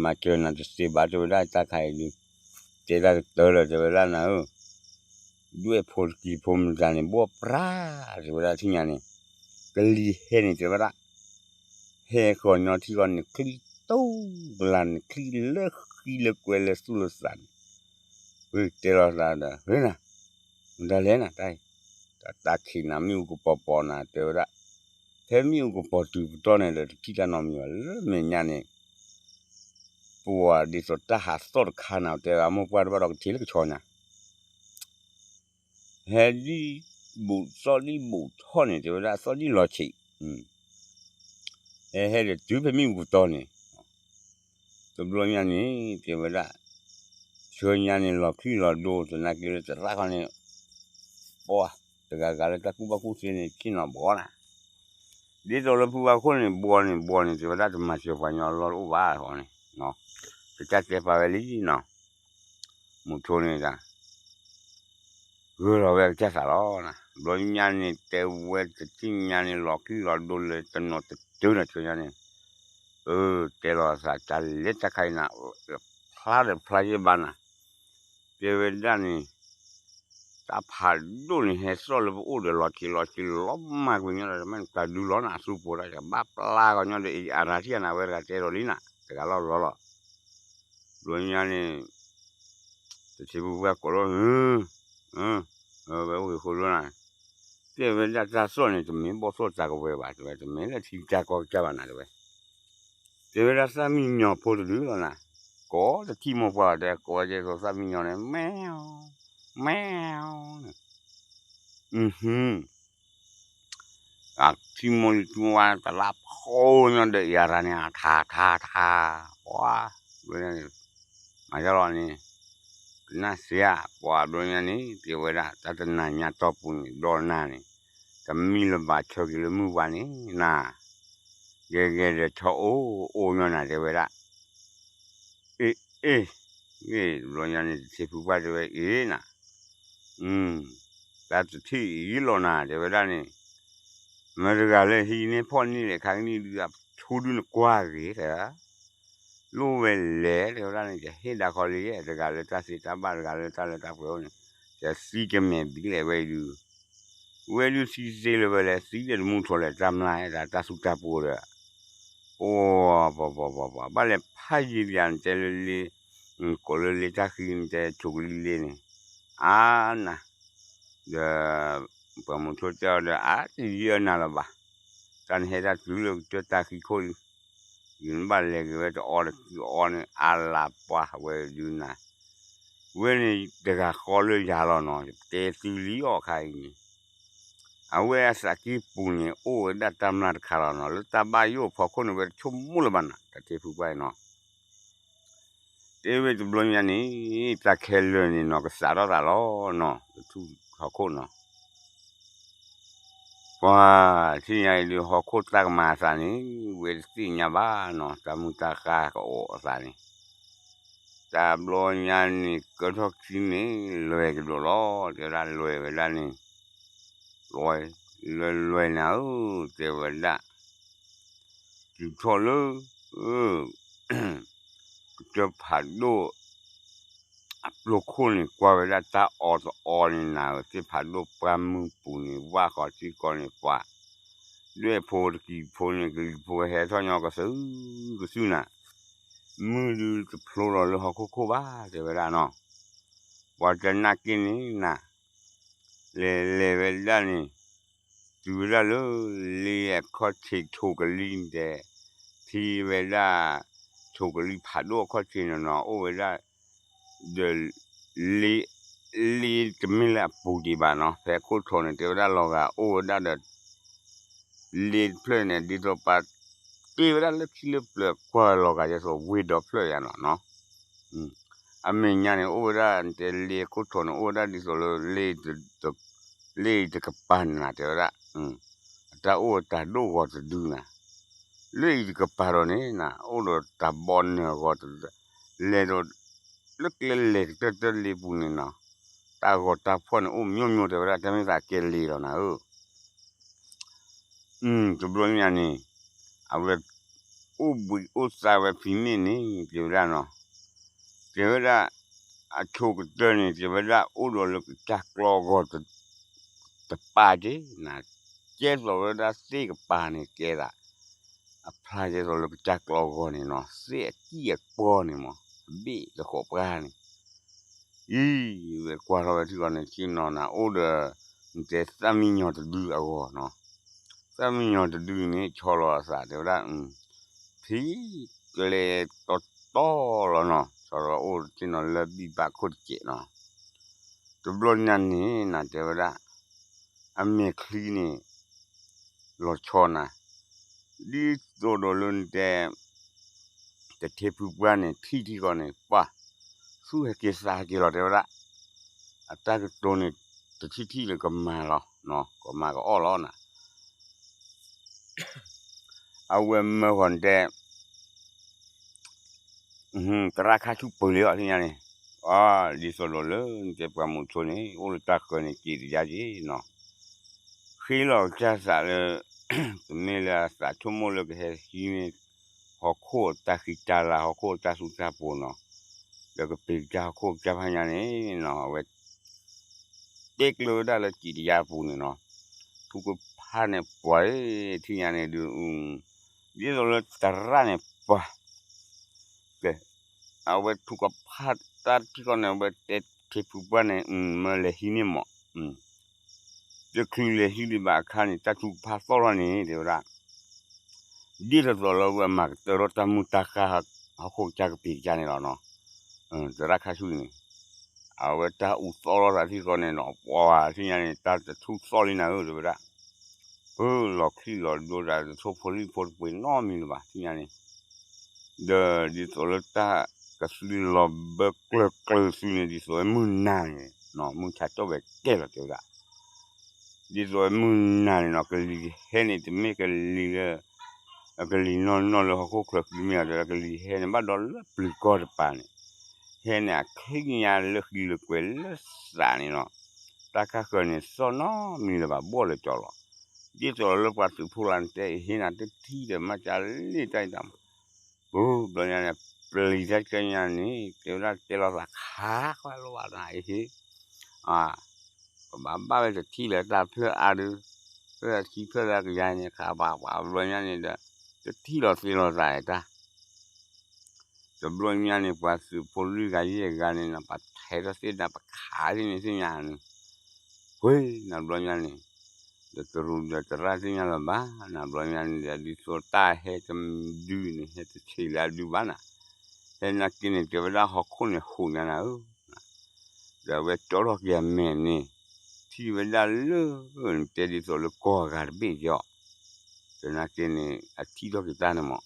မၤစၢၤနၤတသ့ဘၣ် တဲဝဲဒၣ်တၢ်ခါအံၤဒုး, တဲတၢ်ကတၢၢ်လၢၤ တဲဝဲဒၣ်နၤဧၢ, ဒွဲၣ်ဖိတကံၤဖိမတၤန့ၣ် ဘီၣ်ပြၢ် တဲဝဲဒၣ်ထံၣ်ညါန့ၣ်, ကလံၤဟဲန့ၣ် တဲဝဲဒၣ်, ဟဲဃီၤညီထံဃီၤန့ၣ် ချံတူၢ်ကလာ်န့ၣ် ချံလၢဃံလၢကွဲလၢသူၣ်လၢသးန့ၣ်, တဲလီၤသးဒီး ဟ့နၤ, မတၤလဲၣ်နၤတၢ်အံၤ, တၢ်ခံးနၤမ့ၣ်အူကပီၤပီၤနၤ တဲဝဲဒၣ်, ဖဲမ့ၣ်အူကပီၤတုၤပတီၢ်န့ၣ်ဒီး တထံၣ်တၢ်နီတမံၤဘၣ် လၢမဲာ်ညါန့ၣ်, ပှၤဒ်သိးတၢ်ဟးသီၣ်တခါနၤ တဲဝဲအမိၢ်ပှၢ်တဘၣ်ဒီးကထံးလၢကဆီညါ ဟဲဒံၣ်ဘူးသီၣ်ဒံၣ်ဘူးထီၣ်န့ၣ် တဲဝဲဒၣ်သီၣ်ဒံၣ်လီၤဆံး, ဟဲဟဲဒီးတုၤဖဲမ့ၣ်အူကပီၤန့ၣ်, တဘျီညါန့ၣ် တဲဝဲဒၣ်, ဆှၢညါန့ၣ်လီၤချံလီၤဒိ သနာ်က့လၢသရၣ်ခီန့ၣ်, ပှၤ, တဂၤဂၤလၢတၢ်ကူၣ်ဘၣ်ကူၣ်သ့န့ၣ် ဆ့ၣ်နီၤဘှီနၤ, ဒ်သိးလၢဖုဘၣ်ခိၣ်န့ၣ် ဘှီန့ၣ် ဘှီန့ၣ် တဲဝဲဒၣ်တမၤစၢၤပှၤညီလီၢ်တအိၣ်ဘၣ်ဃီန့ၣ်, ကစၢ်တဲပာ်ဝဲလံနီၤ, မုဆိန့ၣ်တၢ် ဂၢၢ်လီၤဝဲကစၢ်သးလီၤ, ဘျီညါန့ၣ် တဲဝဲတထံၣ်ညါန့ၣ် လီၤချံလီၤဒိလၢတနီၤတတုၤနီၤ ဆှၢညါန့ၣ်, အၢ တဲလီၤသးတၢ်လဲၤတၢ်ခါအံၤနၤ, ဖျါဒီးဖျါယဲၢ်ဘၣ်နၤ, တဲဝဲဒၣ်န့ၣ်, တၢ်ဖးဒိၣ်န့ၣ် ဟဲသီၣ်လၢပအိၣ်ဒီးလီၤဆံးလီၤဆံးလီၤမၢ်ကွံာ်ညီဒီး မ့ၢ်တၢ်ဒုလီၤနၤအသူပှိၤတၢ် ကဘၣ်ပျၢ်ကီညီဒီးအံၤအရၤထံၣ်နၤဝဲတဂၤတဲဒီးလံနၤ တဂၤလီၤလီၤလီၤ, ဘျီညါန့ၣ် တထံၣ်ပူၤပှၢ်ကိးလီၤ, ဝဲအိၣ်ဂ့ၤဃိဒိၣ်နၤ, တဲဝဲဒၣ်တၢ်သီၣ်န့ၣ် တမ့ၢ်ဘီၣ်သိၣ်တၢ်ကဝဲၤဘၣ် တဲဝဲ တမ့ၢ်လၢထံတၢ်ကီၢ်ကစၢ်ဘၣ်နၤ တဲဝဲ, တဲဝဲဒၣ်သၣ်မံညီၤဖိတဒုလီၤနၤ, ကိးတထံၣ်မိၢ်ပှၢ်တဲ ကိးဝဲကဲသိးသၣ်မံညီၤန့ၣ် မဲ, မဲ, န့ၣ် အထံမိၢ်လံၤထူဝါ တလၢဖီညါဒီးအံၤအရၤန့ၣ် ထါထါထါ, ပှၤ, မၤယါလီၤန့ၣ်, ကနၣ်စ့ဧါ ပှၤဘျီညါန့ၣ် တဲဝဲဒၣ် တၢ်တနၤညါတီၢ်ပူၤန့ၣ် ဒီးနၤန့ၣ်, တမံလၢၤဘၣ်ဆၢက့ၤလၢမုၢ်ဝါန့ၣ်နၤ, ဂဲၤဂဲၤဒီးဆီအိၣ်အိၣ်ညီနၤ တဲဝဲဒၣ် အ့ၣ်, အ့ၣ်, ဘျီညါန့ၣ် တထံၣ်ဖုပှၢ်တဲဝဲအ့ၣ်နၤ, တၢ်တထံၣ်အံၤလီၤနၤ တဲဝဲဒၣ်န့ၣ်, မတၤတဂၤလၢဟံးန့ၢ်ဖီၣ်န့ၢ်လဲၣ်ခါကနံၣ်ဒုး အဆိဒုနကွၢ်ဂ့ၤတၢ်, လိၣ်ဝဲလဲၣ် တဲဝဲဒၣ်န့ၣ် ယဟ့ၣ်ဒၣ်ခီလံ တဂၤလၢတၢ်သ့တၢ်ဘၣ် တဂၤလၢတၢ်လၢတၢ်ပှဲၤအိၣ်န့ၣ်, ယသံကမဲာ်ဘံလဲၣ်ဝဲအံၤဒုး ဝဲဒုးသံသ့လၢၤဝဲလဲၣ် သံဒီးတမူထီၣ်လဲၣ် တၢ်မျၢ်တၢ်သူတၢ်ပှိၤဒီး, အိ, ပှၤပှၤပှၤပှၤ ဘၣ်လဲၤဖးယံၤပယၤနတဲလၢလ့, ကိးလၢလ့တၢ်ဃံနတဲဆိကလံလ့န့ၣ်, အါနၤ, ဒီး, ပှၤမုဆိတဲအီၤဒီး အါတယံာ်အနၤလၢၤဘၣ်, တၢ်နဟဲတၢ်တုၤလၢကတၢၢ်တၢ်ဃံခိၣ်လံ, ယနဘၣ်လဲၤက့ၤဝဲတအီတကုအီန့ၣ် အါလၢပှၤဝဲဒုးနၤ ဝဲန့ၣ်တဂၤဃီလၢယၤလီၤနီၤ တဲသုလံအီၤခါအံၤန့ၣ်, အဝဲအသးကံၢ်ပူၤန့ၣ် အိၣ်ဝဲဒၣ်တၢ်မျၢ်တခါလီၤနီၤ, လၢတၢ်ဘၣ်ယိၣ်ဖီခိၣ်န့ၣ် ဝဲတဆိကမိၣ်လၢၤဘၣ်နီၤ, တၢ်ထံဖုပှၢ်အံၤနီၤ. တဲဝဲတဘျီညါန့ၣ် တၢ်ခဲလၢာ်န့ၣ်နီၤ ကစးထီၣ်သးလီၤနီၤ, တထူၣ်ဟီၣ်ခိၣ်နီၤ. ပှၤ ထံၣ်ညါအံၤဒုး ဟီၣ်ခိၣ်တၢ်ကမၤအသးန့ၣ် ဝဲတသ့ၣ်ညါဘၣ်နီၤ, တၢ်မုၢ်တၢ်ဃၢ်ကအိးအသးန့ၣ်, တဘျီညါန့ၣ် ကၢထီၣ်ခံန့ၣ် လွဲကဒိးလီၤ, တဲဝဲဒၣ်လွဲဝဲဒၣ်န့ၣ်, လွဲ, လွဲလွဲနၤဧၢ, တဲဝဲဒၣ် တုၤထီၣ်လၢ ကတၢၢ်ဖးဒိၣ် အပျိခိၣ်န့ၣ် ကွၢ်ဝဲဒၣ်တၢ်အီၣ်တအီန့ၣ် နၤဧၢ, သ့ၣ်ဖးဒိၣ်ပှၢ်မုၢ်ပူၤန့ၣ် ဝၣ်ဃီထံကီၢ်န့ၣ် ပှၤ ဒွဲၣ်ဖိတကံၤဖိန့ၣ် ကလံၤဖိဟဲထီၣ်ညီကသုၣ်ကသုၣ်နၤ, မုၢ်ဒုးတဖျိလီၤလၢဟီၣ်ခိၣ်ခိၣ်ဘၣ် တဲဝဲဒၣ်နီၤ. ပှၤတနာ်က့န့ၣ်နၤ လဲၤလဲၤဝဲဒၣ်န့ၣ် တုၤဝဲဒၣ်လၢ လ့အခီၣ်ထံးထိးကလံၤတဲ, ထံၣ်ဝဲဒၣ် ထိးကလံၤဖးဒိၣ်အခီၣ်ထံးန့ၣ်နီၤ အိၣ်ဝဲဒၣ် ဒီး လ့, လ့တမ့ၢ်လၢအပူၤဒံးဘၣ်နီၤ, ဖဲခိၣ်ထိးန့ၣ် တဲဝဲဒၣ်လီၤဂာ်အိၣ်ဝဲဒၣ်ဒီး လ့တဖျၢၣ်န့ၣ် ဒ်သိးပှၤ တ့ဝဲဒၣ်လၢထံလၢပျၢၤကွၢ်လီၤဂာ်ဒ်သိးဝ့ၢ်ဒီဖျၢၣ်ယါနီၤနီၤ. အမဲာ်ညါန့ၣ် အိၣ်ဝဲဒၣ်တဲလ့ခိၣ်ထိးန့ၣ် အိၣ်ဝဲဒၣ်ဒ်သိးလၢ လ့အံၤတကပၤန့ၣ်နၤ တဲဝဲဒၣ်, အတၢ်အိၣ်တၢ်ဒိၣ်ဂီၤတဒုနၤ, လ့အံၤတကပၤဒီးန့ၣ်နၤ အိၣ်ဒီးတၢ်ဘီနၢၤဂီၤတဒု, လဲၤဒီး လၢကျဲလဲၤကတၢၢ်တၢၢ်လ့ပူၤန့ၣ်နီၤ, တၢ်ဂီၤတၢ်ဖီၣ်န့ၣ် အိၣ်မျိၢ်မျိၢ်တဲဝဲဒၣ် တၢ်မ့ၢ်သးကဲလ့လီၤနၤဧၢ. တဘျီညါန့ၣ် အဝဲ အိၣ်ဘှံးအိၣ်သါဝဲဖံးမ့ၢ်န့ၣ် တဲဝဲဒၣ်နီၤ, တဲဝဲဒၣ် အဆိကတၢၢ်န့ၣ် တဲဝဲဒၣ်အိၣ်ဒီးလၢကစၢ်ကျီအဂီၢ် တပၤက့ၤနၤ, ကဲသိးဝဲဒၣ်သ့ၣ်ကပၤန့ၣ်ကဲသး, အဖျါကဲသိးလၢကစၢ်ကျီအဂီၢ်န့ၣ်နီၤ, သ့ၣ်အကံၢ်အပီန့ၣ်မး အဘ့ၣ်တဃိးပှၢ်န့ၣ် အံၤ ဝဲကွၢ်ထီၣ်ဝဲထံဃီန့ၣ် ဆ့ၣ်နီၤနၤ အိၣ်ဒီး နတဲသၣ်မံညီၤတဒုအဂီၢ်နီၤ, သၣ်မံညီၤတဒုန့ၣ် ဆီလီၤအသးတဲဝဲဒၣ်, ဖံးကျဲတီတီလီၤနီၤ, ဆီလီၤအိၣ်ဆ့ၣ်နီၤလၢဘံၣ်ဘၣ်ခိၣ်တစဲးနီၤ, တဘျီညါန့ၣ်နၤတဲဝဲဒၣ် အမဲာ်ချံန့ၣ် လီၤဆီနၤ, ဒ်သိးဒီးလၢနတဲ တထ့ဖုပှၢ်န့ၣ် ထံၣ်ထံဃီန့ၣ် ပှၤ သူၣ်ဟဲက့ၤသးဟဲက့ၤလီၤတဲဝဲဒၣ်, အတၢ်ကတိၤန့ၣ် တထံၣ်ထံၣ်လၢကမၤလီၤ, ကမၤကအီၣ်လီၤနၤ အဝဲမၢဃီၤတဲ သရၣ်ခါဆူၣ်ပၢၤလံအီၤသ့ၣ်ညါန့ၣ်, အ ဒ်သိးဒီးလၢနတဲပှၤမုၣ်ဆိန့ၣ် အိၣ်လၢတၢ်ဃၢၤန့ၣ် က့ၤတယါက့ၤနီၤ, ဃ့လီၤကစၢ်သးလၢ တမ့ၢ်လၢအသးဆိကမိၣ်လၢကဟဲဟံးန့ၢ် ဟီၣ်ခိၣ်အတၢ်ဃံတၢ်လၤ ဟီၣ်ခိၣ်အတၢ်သူတၢ်ပှီၤနီၤ, ဒီးကပ့ၤကစၢ်ဟီၣ်ခိၣ်ကစၢ်ဖးညါန့ၣ်နီၤ အဝဲ တဲကျၢၤဝဲဒၣ်လၢကံၣ်တယါပူၤန့ၣ်နီၤ, ထူကဖၣ်န့ၣ်ပှၤ ထံၣ်ညါန့ၣ်ဒုး, ဒ်သိးလၢသရၣ်န့ၣ်ပှၤ, ကဲ, အဝဲထူကဖၣ်တၢ်ထံၣ်ဃီန့ၣ် အဝဲတဲထ့ဖုပှၢ်န့ၣ် မၢလဲၤဟံးန့ၢ်မး, တချုးလဲၤဟံးဒံးဘၣ်အခါန့ၣ် တၢ်ထူကဖၣ်သီၣ်ထီၣ်န့ၣ် တဲဝဲဒၣ် ဒ်သိးသိးလၢအဝဲမၤကတၢၢ်ထီၣ်တၢ်မုၢ်တၢ်ဃၢ် ဟီၣ်ခိၣ်ကစၢ်ကပ့ၤကစၢ်န့ၣ်လီၤနီၤ, သရၣ်ခါဆူၣ်န့ၣ်, အဝဲတၢ်အူသီၣ်လီၤသးထံၣ်ဃီန့ၣ်နီၤ ပှၤထံၣ်ညါန့ၣ် တၢ်တထူၣ်သီၣ်လံနၤဧၢ တဲဝဲဒၣ်, ပၢလီၤချံလီၤဒိတၢ်တဆိဖိလံၣ်ဖိတပှ့ၤနီတမံၤလၢၤဘၣ် ထံၣ်ညါန့ၣ်, ဒီးဒ်သိးလၢတၢ်ကသံလီၤဘၢကျၢၤကျၢၤသုန့ၣ် ဒ်သိးဝဲမုၢ်နၤန့ၣ် မုၢ်ဆါတီၢ်ဝဲကဲလီၤတဲဝဲဒၣ် ဒ်သိးဝဲမုၢ်နၤန့ၣ်နီၤ ကလံၤဟဲန့ၣ် တမ့ၢ်ကလံၤလၢ ကလံၤနီၢ်နီၢ်လၢဟီၣ်ခိၣ်ချၢဃံမ့ၢ်အီၤတဲဝဲဒၣ် ကလံၤဟဲန့ၣ် ဘၣ်ဒီးလၢပျုၤကီၢ်တပၤန့ၣ်, ဟဲန့ၣ်အခ့ကညါလၢဃံလၢကွဲၤလၢသးန့ၣ်နီၤ, တၢ်ခါဃၢၤန့ၣ် သီၣ်နီတမံၤလၢၤဘၣ်ဘီၣ်လၢကၠီလီၤ, ဒ်သိးလၢပှၤသုးဖိလၢနတဲအဟ့ၣ်နၤတထံၣ်ဒီး မၤကၢလ့တၢ်အံၤတၢ်မး ပူၤဘျီညါန့ၣ် ပျံၤတၢ်ကၢညါန့ၣ် တဲဝဲဒၣ်တဲလီၤသးခါကွၢ်လီၤဘၣ်နၤအဟ့ၣ်, ပဘၣ်ဘၣ်ဝဲတထံၣ်လၢတၢ်ဖျၢၣ်အါဒုး, ဖျၢၣ်အခံဖျၢၣ်လၢကယါန့ၣ် ခါဘၣ်ပှၤဘျီညါန့ၣ်ဒီး တထံၣ်လီၤသ့လီၤသးတၢ် တဘျီညါန့ၣ် ပှၤသုးဖိလွံၢ်ဂၤယဲၢ်ဂၤန့ၣ်နီၤ ပှၤထဲးထီၣ်သ့ၣ်နၤ ပခးသ့ၣ်န့ၣ်သ့ၣ်ညါန့ၣ်, ပှ့ၤနၤဘျီညါန့ၣ်, ဒီးတရူးဒီးသရၣ်သ့ၣ်ညါလၢၤဘၣ် နၤဘျီညါန့ၣ်ဒီး ဒ်သိးတၢ်ဟဲတဒုန့ၣ် ဟဲတဆံးလၢအဒုဘၣ်နၤ, ဟဲနာ်က့န့ၣ် တဲဝဲဒၣ်ဟီၣ်ခိၣ်န့ၣ်ဟူးညါနၤဧၢ ဒီးအဝဲကၠီထီၣ်က့ၤအမဲာ်န့ၣ်, ထံၣ်ဝဲဒၣ်လၢ နတဲဒ်သိးလၢကီၢ်အဂၤတဘ့ၣ်ကီး, သနာ်က့န့ၣ် အထံၣ်ထီၣ်က့ၤတၢ်န့ၣ်မး,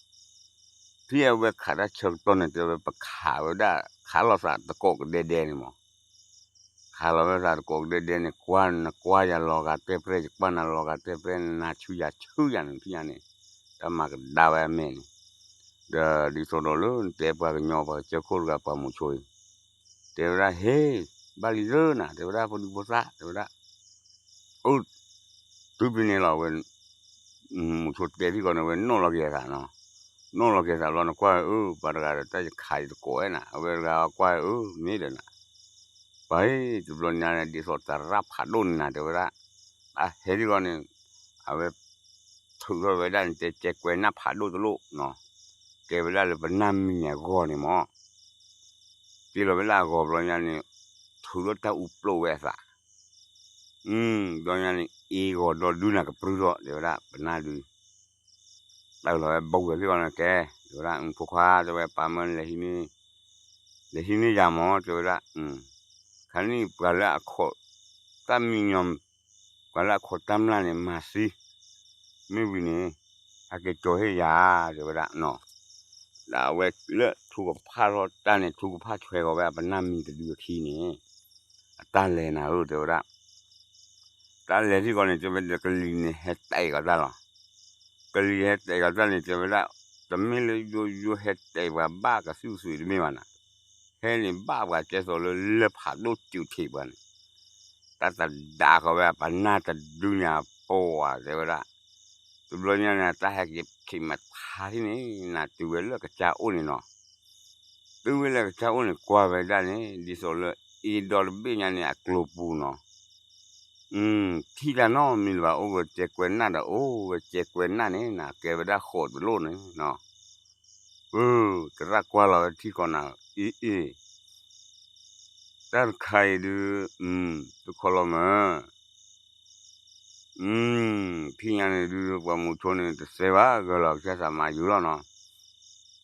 ဖဲအဝဲခးတၢ်ဆၢကတီၢ်န့ၣ် တဲဝဲပခးဝဲဒၣ် ခးလိာ်သးတကိးကဒဲဒဲန့ၣ်မး, ခးလီၤဝဲသးတကိးကဒဲဒဲန့ၣ် ကွၢ်နကွၢ်ယၤလီၤဂာ်တဲပြဲၢ် ယကွၢ်နၤလီၤဂာ်တဲပြဲၢ် နၤဆူယၤဆူယၤန့ၣ် ဖဲညါန့ၣ် တၢ်မၤကဒါဝဲအမဲာ်န့ၣ်, ဒီးဒ်သိးဒီးလၢနတဲပှၤကညီပှၤကစၢၢ်ခိၣ်တဂၤပှၤမိၤဆိအံၤ, တဲဝဲဒၣ် ဟ့ၣ် ဘၣ်လံလၢနၤ တဲဝဲဒၣ် ဖိဒံဖိသၣ် တဲဝဲဒၣ်, အၢ တုၤဖဲန့ၣ်လီၤဝဲ မိၤဆိတဲထံၣ်ဃီန့ၣ် ဝဲနီၣ်လီၤက့ၤသးနီၤ, နီၣ်လီၤက့ၤသးဘျီ နကွၢ်အၢ ပှၤတဂၤဒီး တၢ်ယခးယတကိးဝဲနၤ အဝဲတဂၤကွၢ်အၢ မ့ၢ်ဒီးနၤ, ပှၤအံၤ တဘျီညါန့ၣ် ဒ်သိးတရၣ်ဖးဒိၣ်န့ၣ်နၤ တဲဝဲဒၣ်, အဟဲထံၣ်ဃီန့ၣ် အဝဲ ထုးထီၣ်ဝဲဒၣ်န့ၣ် တဲကဲကွဲးနၢ်ဖးဒိၣ်တလိၣ်နီၤ, ကဲဝဲဒၣ်လၢပနၢ်မံၤန့ၣ်အဂီၢ်န့ၣ်မး, တ့လီၤဝဲဒၣ်အဂီၤဘျီညါန့ၣ် ထုးထီၣ်တၢ်အူပျိးဝဲအသး ဘျီညါန့ၣ် အ့ၣ်ဂီၤဒီဒုနၤကပြုၢ်ထီၣ် တဲဝဲဒၣ် ပနၢ်ဒုး, တၢ်လီၤဝဲဘၣ်ဝဲလံဂီၤန့ၣ်ကဲ, တဲဝဲဒၣ် ဖိခွါ တဲဝဲ ပာ်မၢနလဲၤဟံးန့ၢ်, လဲၤဟံးန့ၢ်ယၤမး တဲဝဲဒၣ်, ခါန့ၣ်ပှၤလၢအခိး, တၢ်မံညီၤ, ပှၤလၢအခိးတၢ်မျၢ်န့ၣ် မၤသံ, မ့ၢ်ဝံၤန့ၣ် ဟဲက့ၤကၠီၤဟ့ၣ်ယၤ တဲဝဲဒၣ်နီၤ, ဒီးအဝဲလၢထူကဖၣ်ထီၣ်တၢ်န့ၣ် ထူကဖၣ်ဆွဲဃီၤဝဲအပနၢ်မံၤတဒုအခံန့ၣ်, အတၢ်လဲၤနၤဧၢ တဲဝဲဒၣ်, တၢ်လဲၤထံၣ်ဃီန့ၣ် တဲဝဲဒီးကလံၤန့ၣ်ဟဲတဲာ်ကီးတၢ်လီၤ, ကလံၤဟဲတဲာ်ကီးတၢ်န့ၣ် တဲဝဲဒၣ်, တမ့ၢ်လၢယိယိဟဲတဲာ်ပှၤဘၣ်ကသူၣ်ကသွံးတမ့ၢ်ဘၣ်နၤ, ဟဲန့ၣ်ဘၣ်ပှၤကဲသိးလၢလၢၢ်ဖးဒိၣ်စူးထံးပှၤန့ၣ်, တၢ်တဒါဃီၤဝဲအပနၢ်တဒုန့ၣ်အပှၤ တဲဝဲဒၣ်, တဘျီညါန့ၣ် တၢ်ဟဲက့ၤမထါထံၣ်န့ၣ် နၤတုၤဝဲလၢကစၢ်အိၣ်န့ၣ်နီၤ, တုၤဝဲလၢကစၢ်အိၣ်န့ၣ် ကွၢ်ဝဲဒၣ်န့ၣ် ဒ်သိးလၢအ့ဒီတဘ့ၣ်ညါန့ၣ် အကျိၤပူၤနီၤ, ထံၣ်တၢ်နီတမံၤလၢၤဘၣ် အိၣ်ဝဲကဲကွဲးနၢ်ဒီး အိၣ်ဝဲကဲကွဲးနၢ်န့ၣ် နကဲဝဲဒၣ်ဃိးတလိၣ်န့ၣ်နီၤ, အၢ သရၣ်ကွၢ်လီၤဝဲထံၣ်ဃီနၤ အ့ၣ်အ့ၣ် တၢ်တခါအံၤဒုး သုခီလီၤမၢ်, ဖဲညါန့ၣ်ဒုး ပှၤမိၤဆိန့ၣ် တစဲးဘၣ် ဂၢၢ်လီၤကစၢ်သးမၤယူၤလီၤနီၤ,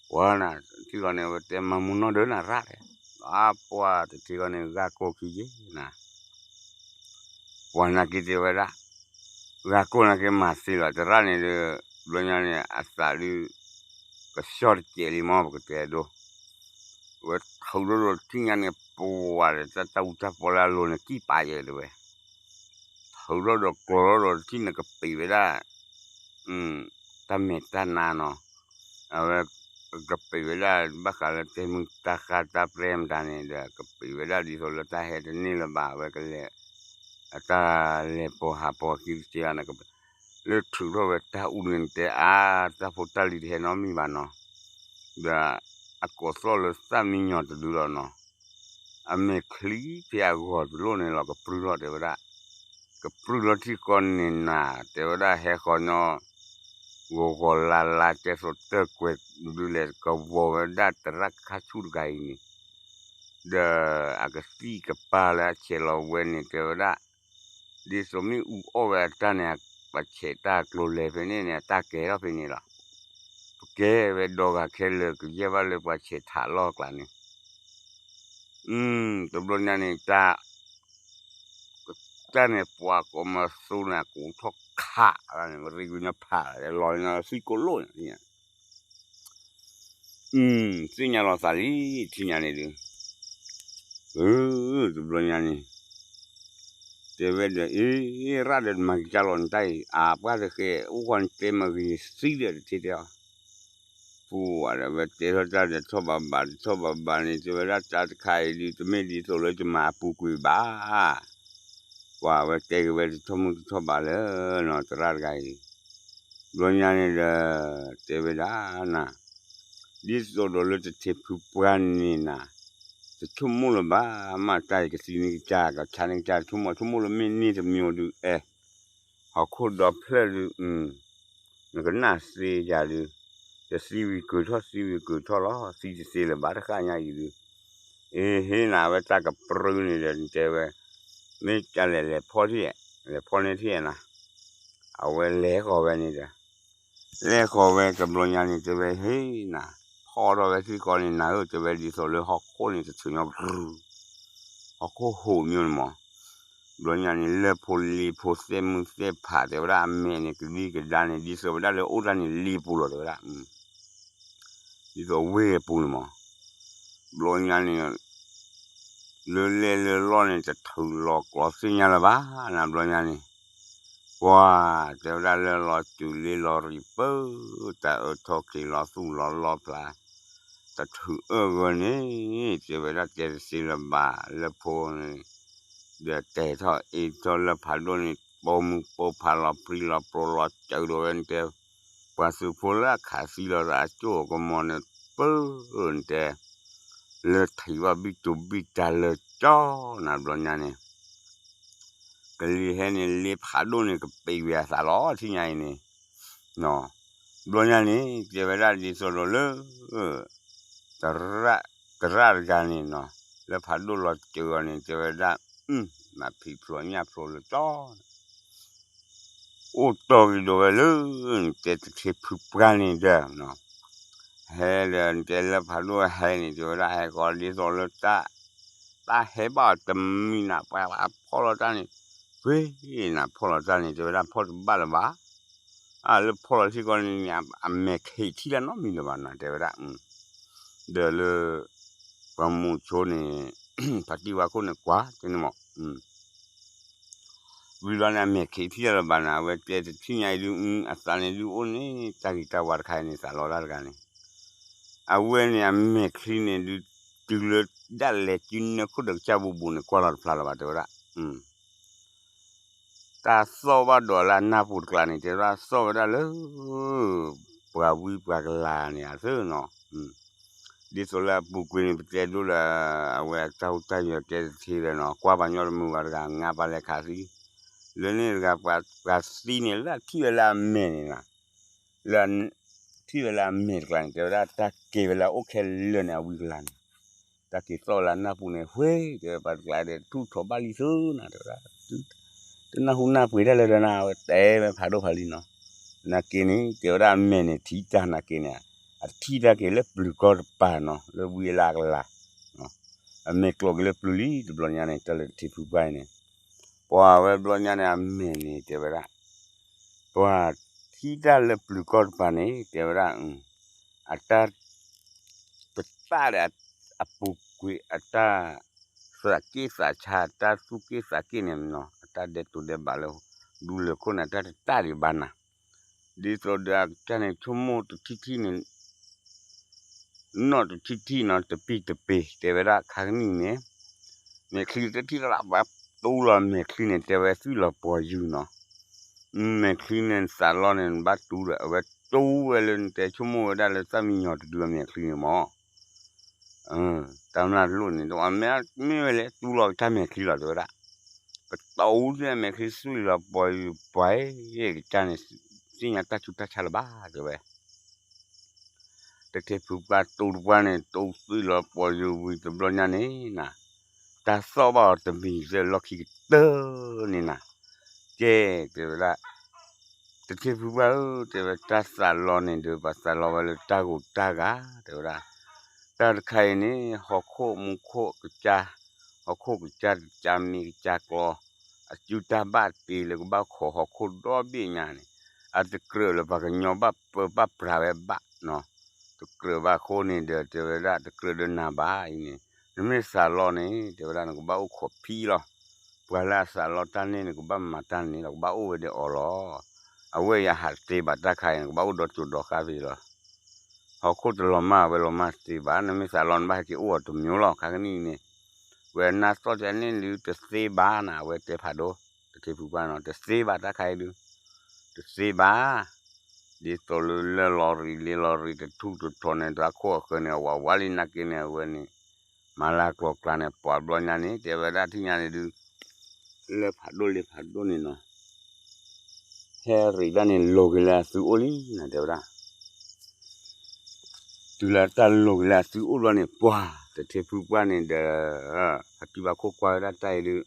ပှၤနၤ ထံၣ်ဃီန့ၣ် အဝဲတဲမၤမူနီၢ်ဒၢနၤရၣ်တဲ, အပှၤတထံၣ်ဃီန့ၣ် ဂၢ်ကိၢ်ခံယ့ၢ်နၤ ပှၤနာ်က့တဲဝဲဒၣ်, ဂၤကိၢ်နာ်က့မၤသ့လီၤ သရၣ်န့ၣ်ဒီး, ဘျီညါန့ၣ် အသးဒုး, ကဆှီတစဲးလံမး ပကတဲဒိ, အဝဲထုးထီၣ်ဒီးထံၣ်ညါန့ၣ် ပဝဲဒီး တၢ်တၢ်အူတၢ်ပီလၢအလိၤန့ၣ် ကံၣ်ပာ်ယဲတဲဝဲ, ထုးထီၣ်ဒီးကျီၤထီၣ်ဒီးထံၣ်န့ၣ်ကပံာ်ဝဲဒၣ် တၢ်မဲာ်တၢ်နါနီၤ, အဝဲကပံာ်ဝဲဒၣ် ဘၣ်ဃးလၢတဲမုၢ်တၢ်ဃၢ်တၢ်ပြဲမတၤန့ၣ်ဒီး ကပံာ်ဝဲဒၣ်ဒ်သိးလၢတၢ်ဟဲတန့ၢ်လၢၤဘၣ် အဝဲကလဲၤ, အတၢ်လဲၤပိာ်ဟးပိာ်ခံတစဲးန့ၣ် လၢထုးထီၣ်ဝဲတၢ်အူန့ၣ်တဲအါ, တၢ်ဖိတၢ်လံၤတဟဲနီတမံၤဘၣ်နီၤ, ဒီးအကိးသီၣ်လၢသၣ်မံညီၤတဒုလီၤနီၤ, အမဲာ်ချံဖဲအဂီၤတလိၣ်န့ၣ်လီၤ ကပြုၢ်ထီၣ်တဲဝဲဒၣ်, ကပြုၢ်လီၤထံကီၢ်န့ၣ်နၤ တဲဝဲဒၣ်ဟဲဃီညီ ဂီၤဂီၤလါလါ ကဲသိးတၢၢ်ကွဲးဒုးလဲၤကဝီၤဝဲဒၣ်သရၣ်ခါဆူၣ်တဂၤအံၤန့ၣ်, ဒီးအကသံၣ်ကပၤလၢအဆဲးလီၤဝဲန့ၣ် တဲဝဲဒၣ်, ဒ်သိးမ့ၢ်အူအီၣ်ဝဲအတၢ်န့ၣ် ပှၤဆဲးတၢ်ကျိၤလဲၤဖဲန့ၣ်န့ၣ် အတၢ်ကဲထီၣ်ဖဲန့ၣ်လီၤ, ပကဲဝဲဒီဂၤခဲလၢာ် ကယဲၢ်ဘၣ်လၢပှၤဆဲးထးလီၢ်ကျါန့ၣ် တဘျီညါန့ၣ် တၢ်, တၢ်န့ၣ်ပှၤကိးမၤသူန့ၣ် အကူထီၣ်ခးန့ၣ် ရံကွံာ်ညါဖး လီၤညါသံကိးလိၣ်န့ၣ်, သ့ၣ်ညါလီၤသးလံ ထံၣ်ညါန့ၣ်ဒုး, တဘျီညါန့ၣ် တဲဝဲဒီး အ့ ရၣ်ဒီးတမၤကစၢ်လီၤနတၢ်အံၤ အပှၢ်တဃဲ အိၣ်ဃီနတဲမၤဂ့ၤသံဒီးတထံၣ်တဲအီၤ ပူၤဝဲဒီး ဝဲတဲထီၣ်တၢ်ဒီးထီၣ်ဘးဘးဒီးထီၣ်ဘးဘးန့ၣ် တဲဝဲဒၣ်တၢ်တခါအံၤဒုး တမ့ၢ်ဒ်သိးလၢယမၤအပူၤကွံာ်ဘၣ်, ပှၤဝဲတဲက့ၤဝဲတထီၣ်မုၢ်တထီၣ်ဘးလၢနီၤ သရၣ်တဂၤအံၤ, ဘျီညါန့ၣ်ဒီး တဲဝဲဒၣ်နၤ, ဒ်သိးဒီးလၢတထံးဖုပှၢ်န့ၣ်နၤ, တဆိကမိၣ်လၢၤဘၣ် မ့ၢ်တၢ်အံၤကသံန့ၢ်ကစၢ် ကဆါန့ၢ်ကစၢ် ဆိကမိၣ် ဆိကမိၣ်လၢမ့ၢ်န့ၢ်တမံၤဒုး အဲ ဟီၣ်ခိၣ်ဒီဖျၢၣ်ဒုး, နကနၣ်သ့ယၤဒုး, တသံဝံၤကုာ်ထီၣ် သံဝံၤကုာ်ထီၣ်လီၤ သံတသ့လၢၤဘၣ်တဃၣ်ညါအံၤဒုး, အ့ ဟ့ၣ်နၤဝဲတၢ်ကပြုၢ်န့ၣ်ဒီး နတဲဝဲ, မ့ၢ်ကလဲၤလဲၤဖီၣ်ထံၣ်, လဲၤဖီၣ်န့ၢ်ထံၣ်နၤ, အဝဲလဲၤဃီၤဝဲန့ၣ်ဒီး, လဲၤဃီၤဝဲတဘျီညါန့ၣ် တဲဝဲဟ့ၣ်နၤ, ဖီၣ်ထီၣ်ဝဲထံဃီန့ၣ် နၤဧၢ တဲဝဲဒ်သိးလၢဟီၣ်ခိၣ်န့ၣ် တဆူညါ ဟီၣ်ခိၣ်ဟူးမ့ၢ်န့ၣ်မး, ဘျီညါန့ၣ် လၢဖိလံၤဖိသ့ၣ်မုၢ်သ့ၣ်ဖး တဲဝဲဒၣ်အမဲာ်န့ၣ် ကဒံကဒါန့ၣ် ဒ်သိးဝဲဒၣ်လၢအိၣ်တၢ်န့ၣ်လံပူၤလီၤ တဲဝဲဒၣ် ဒ်သိးဝ့ၢ်အပူၤန့ၣ်မး, ဘျီညါန့ၣ် လၢလဲၢ်လၢလီၢ်န့ၣ် တထုးလီၤကျိးသ့ၣ်ညါလၢၤဘၣ် နဘျီညါန့ၣ်, ပှၤ တဲဝဲဒၣ်လၢလီၤစူၤလ့လီၤရံၤပၢ တၢ်အၢထီၣ်က့ၤလီၤသူၣ်လီၤလီဖျါ, တထုးအၢၣ်ဂၢၢ်န့ၣ် တဲဝဲဒၣ်တဲတသ့လၢၤဘၣ် လၢဖိန့ၣ် ဒီးတဲထီၣ်အ့ၣ်ထီၣ်လၢဖးဒိၣ်န့ၣ် ပိာ်မုၣ်ပိာ်ဖးလီၤပြံလီၤပြိလီၤစၢၤဒီးဝဲန့ၣ်တဲ, ပှၤသုးဖိလၢအခးသံလီၤသးအကၠိၣ်အကမီၤန့ၣ် ပၢ နတဲ လၢထံၣ်ဘၣ်ဘံၣ်တူၤဘံၣ်တၢ်လၢကၠီ နဘျီညါန့ၣ် ကလံၤဟဲန့ၣ် လ့ဖးဒိၣ်န့ၣ် ကပ့ၤဝဲအသးလီၤ ထံၣ်ညါအံၤန့ၣ်, ဘျီညါန့ၣ် တဲဝဲဒၣ်ဒ်သိးဒီးလၢ သရၣ်တဂၤန့ၣ်နီၤ လၢဖးဒိၣ်လီၤစၢၤအီၤန့ၣ် တဲဝဲဒၣ် မၤဖံးဖျိးညၣ်ဖျိးလၢကၠီ အိၣ်တီၢ်က့ၤဒီးဝဲလၢ နတဲတထ့ဖုပှၢ်န့ၣ်ဒီး ဟဲဒီးနတဲလၢဖးဒိၣ်ဟဲန့ၣ် တဲဝဲဒၣ်ဟဲကီးဒ်သိးလၢတၢ် တၢ်ဟဲဘၣ်အီၤတမံၤနၤ ပှၤဖီၣ်လီၤတၢ်န့ၣ် ဝ့ၢ်နၤဖီၣ်လီၤတၢ်န့ၣ် တဲဝဲဒၣ်ဖီၣ်တဘၣ်လၢၤဘၣ်, အလၢဖီၣ်လီၤထံကီၢ်န့ၣ် အမဲာ်ခံးထံၣ်တၢ်နီတမံၤလၢၤဘၣ်နၤ တဲဝဲဒၣ်, ဒီးလၢ ပှၤမူးဆိန့ၣ် ဖါတံၢ်ဝါခိၣ်န့ၣ်ကွၢ်န့ၣ်မး ဝံၤလီၤန့ၣ် အမဲာ်ခံးထံၣ်တၢ်လၢၤဘၣ်နၤ အဝဲတဲတထံၣ်ညါအံၤဒုး အသးန့ၣ်ဒုးအိၣ်န့ၣ် တၢ်ဂ့ၤတၢ်ဝါတခါအံၤန့ၣ် သးလီတၢ်တဂၤန့ၣ်, အဝဲန့ၣ် အမဲာ်ချံန့ၣ်ဒုး တုၤလၢဒၣ်လဲာ်စုနၢခိၣ်ဒီးကစၢ်ဘိးဘိးန့ၣ် ကွၢ်လီၤတဖျါလၢၤဘၣ် တဲဝဲဒၣ် တၢ်သီၣ်ဘၣ်ဒီးလၢအနၢ်ပူၤတကျါန့ၣ် တဲဝဲဒၣ်သီၣ်ဝဲဒၣ်လၢ ပှၤဝံပှၤကလၤန့ၣ် အသၢနီၤ, ဒ်သိးလၢအပူၤကွံာ်န့ၣ် ပတဲဒိလၢ အဝဲအတၢ်ဟူးတၢ်ယွၤတဲတထံၣ်လၢနီၤ ကွၢ်ပှၤညီတမုာ်ဘၣ်တဂၤ ငါပှၤလဲၤခးသံ, လၢန့ၣ်တဂၤ ပှၤသံန့ၣ် လၢအထံၣ်ဝဲလၢအမဲာ်န့ၣ်နီၤ လၢ ထံၣ်ဝဲလၢအမဲာ်တကျါန့ၣ် တဲဝဲဒၣ်တၢ်က့ၤဝဲလၢအအိၣ်ခဲလၢာ်န့ၣ် အဝံကလၤန့ၣ်, တၢ်က့ၤသီၣ်ဝဲလၢအနၢ်ပူၤန့ၣ် ဝ့ၢ် တဲဝဲပှၤတကျါဒီး ထူၣ်ထီၣ်ဘၣ်လံသုနၤ တဲဝဲဒၣ်, တနၢ်ဟူနၢ်ပှ့ၤတၢ်လၢၤဒီးနၤ အဝဲတဲဝဲဖးဒိၣ်ဖးလံနီၤ, နာ်က့န့ၣ် တဲဝဲဒၣ်အမဲာ်န့ၣ် ထံၣ်တၢ်နာ်က့န့ၣ်, အထံၣ်တၢ်က့ၤလၢပျုၤကီၢ်တပၤနီၤ လၢဝံအလၤကလၤ အမဲာ်ကျိးက့ၤလၢပျုၤလံ တဘျီညါန့ၣ် တၢ်လၢတထံဖုပှၢ်အံၤန့ၣ်, ပှၤဝဲဘျီညါန့ၣ် အမဲာ်န့ၣ် တဲဝဲဒၣ်, ပှၤထံၣ်တၢ်လၢပျုၤကီၢ်တပၤန့ၣ် တဲဝဲဒၣ်, အတၢ် တတၢ်ဒီးအပူၤကွံာ် အတၢ်သးက့ၣ်သးဆါ အတၢ်သူၣ်က့ၣ်သးက့ၣ်န့ၣ်နီၤ အတၢ်ဒဲးတိၤဒဲးဘးလၢ ဒူလၢာ်ခိၣ်န့ၣ် အတၢ်တတၢ်ဒံးဘၣ်နၤ, ဒ်သိးဒီးအကစၢ်န့ၣ် ဆိကမိၣ်တထံၣ်ထံၣ်န့ၣ် နီၢ်တထံၣ်ထံၣ်နီၤ တပံၢ်တပ့ၤ တဲဝဲဒၣ်ခါကနံၣ်န့ၣ်, မဲာ်ချံတထံၣ်လၢ်လၢ် ဘၣ်တူလီၤမဲာ်ချံန့ၣ် တဲဝဲသွံၣ်လီၤပှီၤယုာ်နီၤ, မဲာ်ချံန့ၣ်သးလီန့ၣ် ဘၣ်တူဒီး အဝဲတူဝဲလၢနတဲဆိကမိၣ်ဝဲဒၣ်လၢသၣ်မံယီၤတဒုအမဲာ်ချံန့ၣ်မး တၢ်မျၢ်လိၣ်န့ၣ် တမ့ၢ်ဝဲလဲၣ် တူလီၤကတၢ်မဲာ်ချံလီၤ တဲဝဲဒၣ်, ပတီၢ်အူသ့ၣ်အမဲာ်ချံသွံၣ်လီၤပှီၤယုာ်ပှၤ ကတၢ်န့ၣ် သ့ၣ်ညါတၢ်ဆူးတၢ်ဆါလၢၤဘၣ် တဲဝဲ တထံဖုပှၢ်တူတပှၢ်န့ၣ် တူသွံၣ်လီၤပှီၤယုာ်ဝံၤတဘျီညါန့ၣ်နၤ, တၢ်သီၣ်ဘၣ်အီၤတမံၤလၢလီၢ်ခံကတၢၢ်န့ၣ်နၤ, ကဲ တဲဝဲဒၣ် တထံဖုပှၢ်ဧၢ တဲဝဲတၢ်သးလီန့ၣ်ဒီး ပှၤသးလီဝဲလၢတၢ်ဂိၤတၢ်ဂၤ တဲဝဲဒၣ်, တၢ်တခါအံၤန့ၣ် ဟီၣ်ခိၣ်မူခိၣ်ကစၢ်, ဟီၣ်ခိၣ်ကစၢ်တကၢ်မ့ၢ်ကစၢ်ကျီ အစုတၢ်ဘၣ်တ့လၢကဘၣ်ခိးဟီၣ်ခိၣ်ဒီဘ့ၣ်ညါန့ၣ်, အတကြၢးလၢပှၤကညီဘၣ်ပၢဘၣ်ပြးဝဲဘၣ်နီၤ, တကြၢးဘၣ်အဃိန့ၣ်ဒီး တဲဝဲဒၣ်တကြၢးဒီးနၤဘၣ်အံၤန့ၣ်, နမ့ၢ်သးလီန့ၣ် တဲဝဲဒၣ်နကဘၣ်အိၣ်ခိးဖံလီၤ, ပှၤလၢအသးလီတၢ်န့ၣ် နကဘၣ်မၤတၢ်န့ၣ်လီၤ ကဘၣ်အိၣ်ဝဲဒီးအီၤလီၤ, အဝဲယဟးတသ့ဘၣ်တၢ်ခါအံၤ နကဘၣ်အိၣ်ဒီးကၠိဒီးဃါသ့လီၤ ဟီၣ်ခိၣ်တလီၤမၢ်ဝဲလီၤမၢ်သ့ဘၣ် နမ့ၢ်သးလီနဘၣ်ဟဲက့ၤအိၣ်အီၤတမံၤလီၤ ခါကနံၣ်အံၤန့ၣ်, ဝဲနၢ်သီၣ်တဲန့ၣ်ဒုးတသ့ဘၣ်နၤ အဝဲတဲဖးဒိၣ်, တထံဖုပှၢ်နီၤ တသ့ဘၣ်တၢ်ခါအံၤဒုး, တသ့ဘၣ်, ဒ်သိးလၢလၢလီၤရံၤလ့လီၤရံၤတထူၣ်တထီန့ၣ် တၢ်ခိၣ်အဃၢၤန့ၣ် အဝဲဝါလံနာ်က့န့ၣ် အဝဲန့ၣ်, မၤလၤကျိၤကျါန့ၣ် ပှၤဘျီညါန့ၣ် တဲဝဲဒၣ်ထံၣ်ညါန့ၣ်ဒုး လၢဖးဒိၣ်လၢဖးဒိၣ်န့ၣ်နီၤ, ဟဲရံးဒၣ်န့ၣ်လိၤက့ၤလၢအသုအိၣ်လံနၤ တဲဝဲဒၣ်, တုၤလၢတၢ်လိၤက့ၤလၢအသုအိၣ်ဘျီန့ၣ် ပှၤတထံဖုပှၢ်န့ၣ်ဒီး, ဖါတံၢ်ဘါခိၣ်ကွၢ်ဝဲဒၣ်တၢ်အံၤဒုး,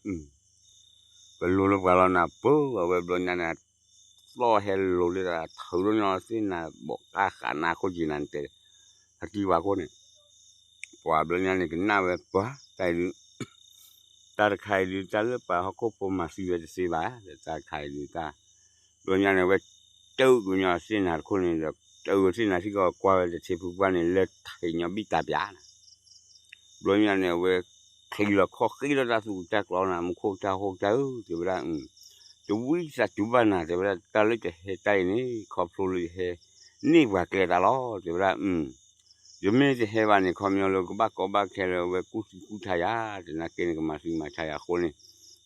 ပလိၤလၢပှၤလီၤနၤပၢ အဝဲဘျီညါန့ၣ်, သီၣ်ဟဲလိၤလၢတၢ်ထုးဒိၣ်ညီသ့ၣ်နၤ ဘီးကါဃးနၤခိၣ်က့ၤနၤတဲ, ဖါတံၢ်ဘါခိၣ်န့ၣ် ပှၤဘျီညါန့ၣ် ကနၣ်ဝဲပှၤတၢ်အံၤဒုး, တၢ်တခါအံၤဒုး တၢ်လၢပှၤဟီၣ်ခိၣ်ဖိမၤသံဝဲတသ့ဘၣ်, ဒီးတၢ်တခါအံၤဒုးတၢ် ဘျီညါန့ၣ် အဝဲတၢ်အုၣ်ကညီသ့ၣ်နၤတခိၣ်န့ၣ်ဒီး တၢ်အုၣ်သ့ၣ်နၤထံကီၢ် ကွၢ်ဝဲတထံဖုပှၢ်န့ၣ် လၢထံးညီဘံၣ်တၢ်ပၠးနၤ, ဘျီညါန့ၣ် အဝဲချံလီၤခီၣ်ဃ့လီၤတၢ်သူၣ်ကံၢ်တၢ်ကျီနၤ မူခိၣ်တၢ်ဟိၣ်တၢ်အုၣ် တဲဝဲဒၣ်, တဝံသးစူၤဘၣ်နၤ တဲဝဲဒၣ် တၢ်လၢယဟဲတၢ်အံၤန့ၣ် ခီဖျိလၢယဟဲန့ၢ်ပှၤကျဲတၢ်လီၤ တဲဝဲဒၣ်, ယမ့ၢ်တဟဲဘၣ်န့ၣ် ခီပညီလၢကဘၣ်ကီဘၣ်ခဲလၢအဝဲကူၣ်သံကူၣ်ထါယၤ တနာ်က့န့ၣ်ကမၤသံမၤဆါယၤအဃိန့ၣ်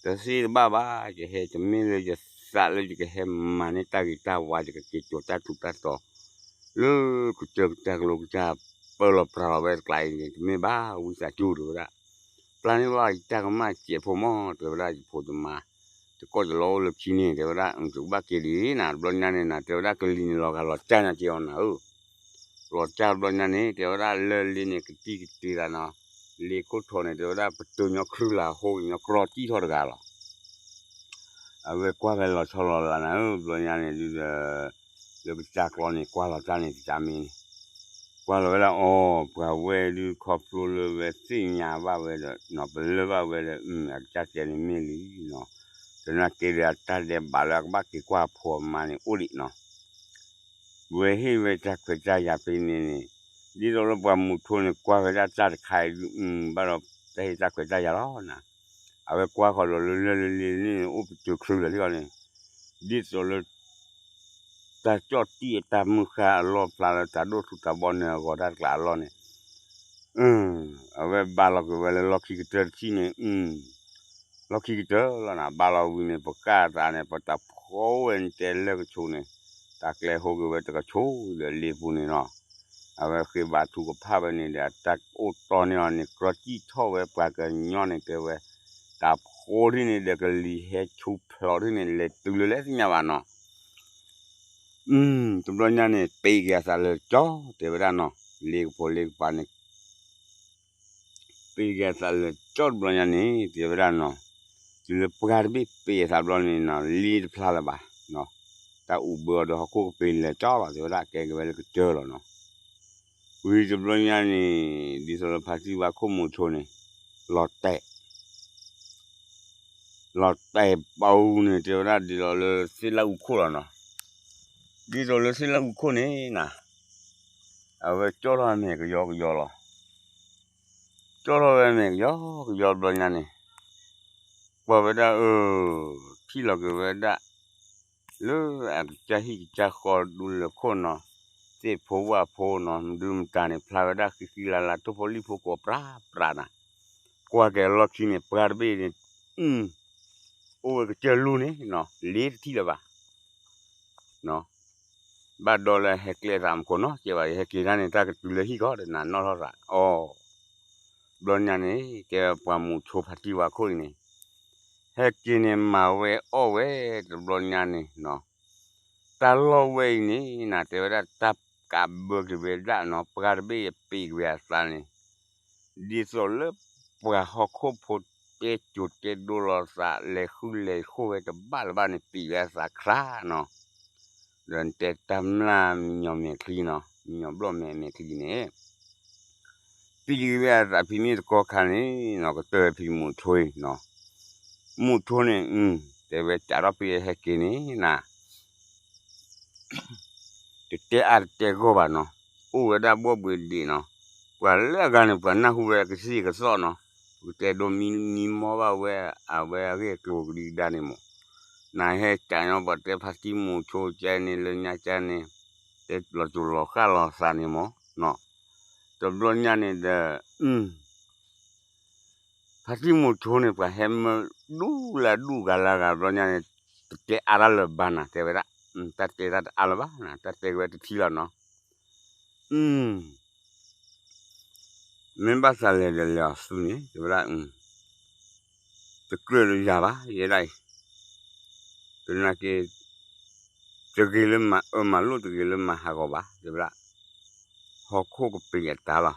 တသ့တဘၣ်ဘၣ် ယဟဲတမ့ၢ်လၢယသးလၢယကဟဲမၤန့ၢ်တၢ်ဂ့ၤတၢ်ဝါ ယကက့ၤကၠီၤတၢ်ထူးတၢ်တီၤ လၢကစၢၢ်ကစၢ်ကလိကစၢ်ပၢလီၤပြးလီၤဝဲတကျါအံၤန့ၣ် တမ့ၢ်ဘၣ် ဝံသးစူၤ တဲဝဲဒၣ်, ပျၢ်န့ၢ်ဘၣ်ယတၢ်ကမၣ်စဲးဖိမး တဲဝဲဒၣ် ယဖိတမါ တကိးယလီၤအိၣ်လၢခံန့ၣ် တဲဝဲဒၣ် ယကဘၣ်က့ၤဒ်နၤ တဘျီညါန့ၣ်နၤ တဲဝဲဒၣ် ကလံၤန့ၣ်လီၤဂာ်လီၤတၢ်နၤက့ၤအီၤနၤဧၢ လီၤတၢ်တဘျီညါန့ၣ် တဲဝဲဒၣ်လၢလ့န့ၣ် ကတံၢ်ကတ့ၤသးနီၤ, လ့ခိၣ်ထီန့ၣ် တဲဝဲဒၣ် ပတုာ်ညီချုးလၢအဟိကညီကြီထီၣ်တဂၤလီၤ. အဝဲကွၢ်ဖဲလီၤဆီလီၤလးနၤဧၢ ဘျီညါန့ၣ်ဒုးဒီး လၢကစၢ်ကျီန့ၣ် ကွၢ်လီၤတၢ်န့ၣ်တၢ်မ့ၢ်န့ၣ် ကွၢ်လီၤဝဲဒၣ်အီၤ ပှၤဝဲဒုးခီဖျိလၢဝဲသ့ၣ်ညါဘၣ်ဝဲဒီး နီၤပလၢၢ်ဘၣ်ဝဲဒီး အကစၢ်တဲန့ၣ်မ့ၢ်လံနီၤ, တနာ်က့ဒီးအတၢ်ဒဲးဘးလၢအကဘၣ်က့ၤကွၢ်အဖိအမါန့ၣ်အိၣ်ဒံးနီၤ ဝဲဟ့ၣ်ဝဲတၢ်ခွဲးတၢ်ယာ်ဖဲန့ၣ်န့ၣ် ဒ်သိးလၢပှၤမုၢ်ထိန့ၣ် ကွၢ်ဝဲဒၣ်တၢ်တခါအံၤဒုး ဘၣ်ဒီးတၢ်ဟ့ၣ်တၢ်ခွဲးတၢ်ယာ်လီၤနၤ, အဝဲကွၢ်ဃီၤဒီးလၢလၢလ့လ့န့ၣ် အိၣ်ပတုာ်ချုးလၢာ်လံဃီန့ၣ် ဒ်သိးလၢ တၢ်ကၠီၣ်တံၢ်အတၢ်မုၢ်ဃၢ်အလီၢ်ဖျါလၢတၢ်ဒိၣ်ထူတၢ်ဘီန့ၣ်အဂီၢ်တၢ်တကျးအလီၢ်န့ၣ် အဝဲဘၣ်လီၤက့ၤဝဲလၢလီၢ်ခံကတၢၢ်တထံၣ်န့ၣ် လီၢ်ခံကတၢၢ်လီၤနၤ ဘၣ်လီၤဝံၤန့ၣ် ပကၢ်အသးန့ၣ် ပတၢ်ဖီဝဲန့ၣ်တဲလၢကဆိးန့ၣ် တၢ်ကျဲဟိက့ၤဝဲတကဆိးဒီးလ့ပူၤန့ၣ်လီၤ. အဝဲဃ့ဘါထုကဖၣ်ဝဲန့ၣ်ဒီး အတၢ်အိၣ်တီန့ၢ်အီၤန့ၣ် ကြီကံၣ်ထီၣ်ဝဲပှၤကညီန့ၣ်တဲဝဲ တၢ်ဖိဒ်န့ၣ်ဒီးကလံၤဟဲဆူဖျိးဒ်န့ၣ် လဲၤတုၤလၢလဲၣ်သ့ၣ်ညါဘၣ်နီၤ တဘျီညါန့ၣ် ပ့ၤက့ၤအသးလၢာ်ကၠီ တဲဝဲဒၣ်နီၤ, လ့ကဖိလ့ကပၤန့ၣ် ပ့ၤက့ၤအသးလၢာ်ကၠီတဘျီညါန့ၣ် တဲဝဲဒၣ်နီၤ, တုၤလၢပှၢ်တဘ့ၣ်ပ့ၤအသးဘျီန့ၣ်နီၤ လ့တဖျါလၢၤဘၣ်, တၢ်အူးဘၢအီၤဒီးဟီၣ်ခိၣ်ကပ့ၤလၢာ်ကၠီလီၤ တဲဝဲဒၣ် ကဲက့ၤဝဲလၢကတၢၢ်လီၤနီၤ, ဝံၤတဘျီညါန့ၣ် ဒ်သိးလၢဖါတံၢ်ဝါခိၣ်မုၢ်ဆိန့ၣ် လီၤတဲာ် လီၤတဲာ်ပူၤန့ၣ် တဲဝဲဒၣ်ဒ်သိးလၢသ့ၣ်လၢအူခိၣ်လီၤနီၤ, ဒ်သိးလၢသ့ၣ်လၢအူခိၣ်န့ၣ်နၤ, အဝဲကၠီထီၣ်မဲာ်ကယီကယီလီၤ, ကၠီထီၣ်ဝဲမဲာ်ကယီကယီဘျီညါန့ၣ်, ကွၢ်ဝဲဒၣ်အၢ, ထံၣ်လီၤက့ၤဝဲဒၣ် လၢအကစၢ်ဟံၣ်ကစၢ်ဃီဒူလၢာ်ခိၣ်နီၤ, သ့ၣ်ဖိဝၣ်ဖိနီၤ မဒုမတၤန့ၣ် ဖျါဝဲဒၣ်ဃံဃံလၤလၤ ထိၣ်ဖိလံၣ်ဖိကိးပြးပြးနၤ, ကွၢ်က့ၤအလီၢ်ခံန့ၣ် ပှၢ်တဘ့ၣ်န့ၣ် အိၣ်ဝဲကစၢၢ်လူၢ်န့ၣ်နီၤ လ့တထံၣ်လၢၤဘၣ် ဘၣ်ဒီးလၢဟဲကျဲသးမူခိၣ်နီၤ ကဲဘၣ် ယဟဲက့ၤတၢ်န့ၣ် တၢ်ကတုၤလၢဟံၣ်ကီးဒီးနၤနီၣ်ထီၣ်သးအီၤ, ဘျီညါန့ၣ် ကဲပှၤမုၢ်ဆိဖါတံၢ်ဝါခိၣ်အံၤန့ၣ် ဟဲက့ၤန့ၣ်မၤဝဲအီၣ်ဝဲတဘျီညါန့ၣ်နီၤ, တၢ်လီၢ်ဝဲအံၤန့ၣ်နၤ တဲဝဲဒၣ်တၢ်ကးဘၢက့ၤဝဲဒၣ်နီၤ ပှၢ်တဘ့ၣ်ယပ့ၤက့ၤဝဲအသးန့ၣ် ဒ်သိးလၢပှၤဟီၣ်ခိၣ်ဖိတဲစိၤတဲဒိလီၤသး လဲၤဃုလဲၤဃိဝဲတဘၣ်လၢၤဘၣ်န့ၣ် ပ့ၤဝဲအသးခရါနီၤ, ဒီးနတဲတၢ်မျၢ်မံညီၤမဲာ်ချံနီၤ မံညီၤဘျီၣ်မဲာ်မဲာ်ချံန့ၣ် ပ့ၤက့ၤဝဲအသးဖံးမ့ၢ်တကီၢ်ခါန့ၣ်နီၤ ကတၢၢ်ဖံးမုၢ်ဆိအံၤနီၤ, မုၢ်ဆိန့ၣ် တဲဝဲကးထီၣ်ပ့ၤဟဲက့ၤန့ၣ်နၤ တတဲအါတတဲဂီၢ်ဘၣ်နီၤ, အိၣ်ဝဲဒၣ်ဘီၣ်ဘှံးဒံးနီၤ, ပှၤလၢအဂၤန့ၣ် ပှၤနၢ်ဟူဝဲကသံၣ်ကသီၣ်နီၤ, ပကတဲဒိမံမံမီၢ်ဘၣ်ဝဲ အဝဲအဂ့ၢ်အကျိၤကဒံကဒါန့ၣ်မး, နဟဲကးညီပှၤတဲဖါတံၢ်မုၢ်ဆိကဲန့ၣ် လၢညါကဲန့ၣ် တဲလီၤစိၤလီၤဃၣ်လီၤသးန့ၣ်မး, တဘျီညါန့ၣ်ဒီး ဖါတံၢ်မုၢ်ဆိန့ၣ် ပှၤဟဲမၢဒူၣ်လၢဒူၣ်ဂၤလၢဂၤဘျီညါန့ၣ် တတဲအါတၢ်လၢၤဘၣ်နၤ တဲဝဲဒၣ်, တၢ်တဲတၢ်တအါလၢၤဘၣ်နၤ တၢ်တဲက့ၤဝဲတထံၣ်လီၤနီၤ, မ့ၢ်ဘၣ်သးလဲၤဒီးလဲၤအီၤသုန့ၣ် တဲဝဲဒၣ်, တကြၢးလၢယၤဘၣ် ယဲဒၣ်အံၤ, သနာ်က့ တဂ့ၤလၢမၤအၢမၤလိၣ် တဂ့ၤလၢမၤဟးဂီၤဘၣ် တဲဝဲဒၣ်, ဟီၣ်ခိၣ်ကပ့ၤအတၢ်လီၤ,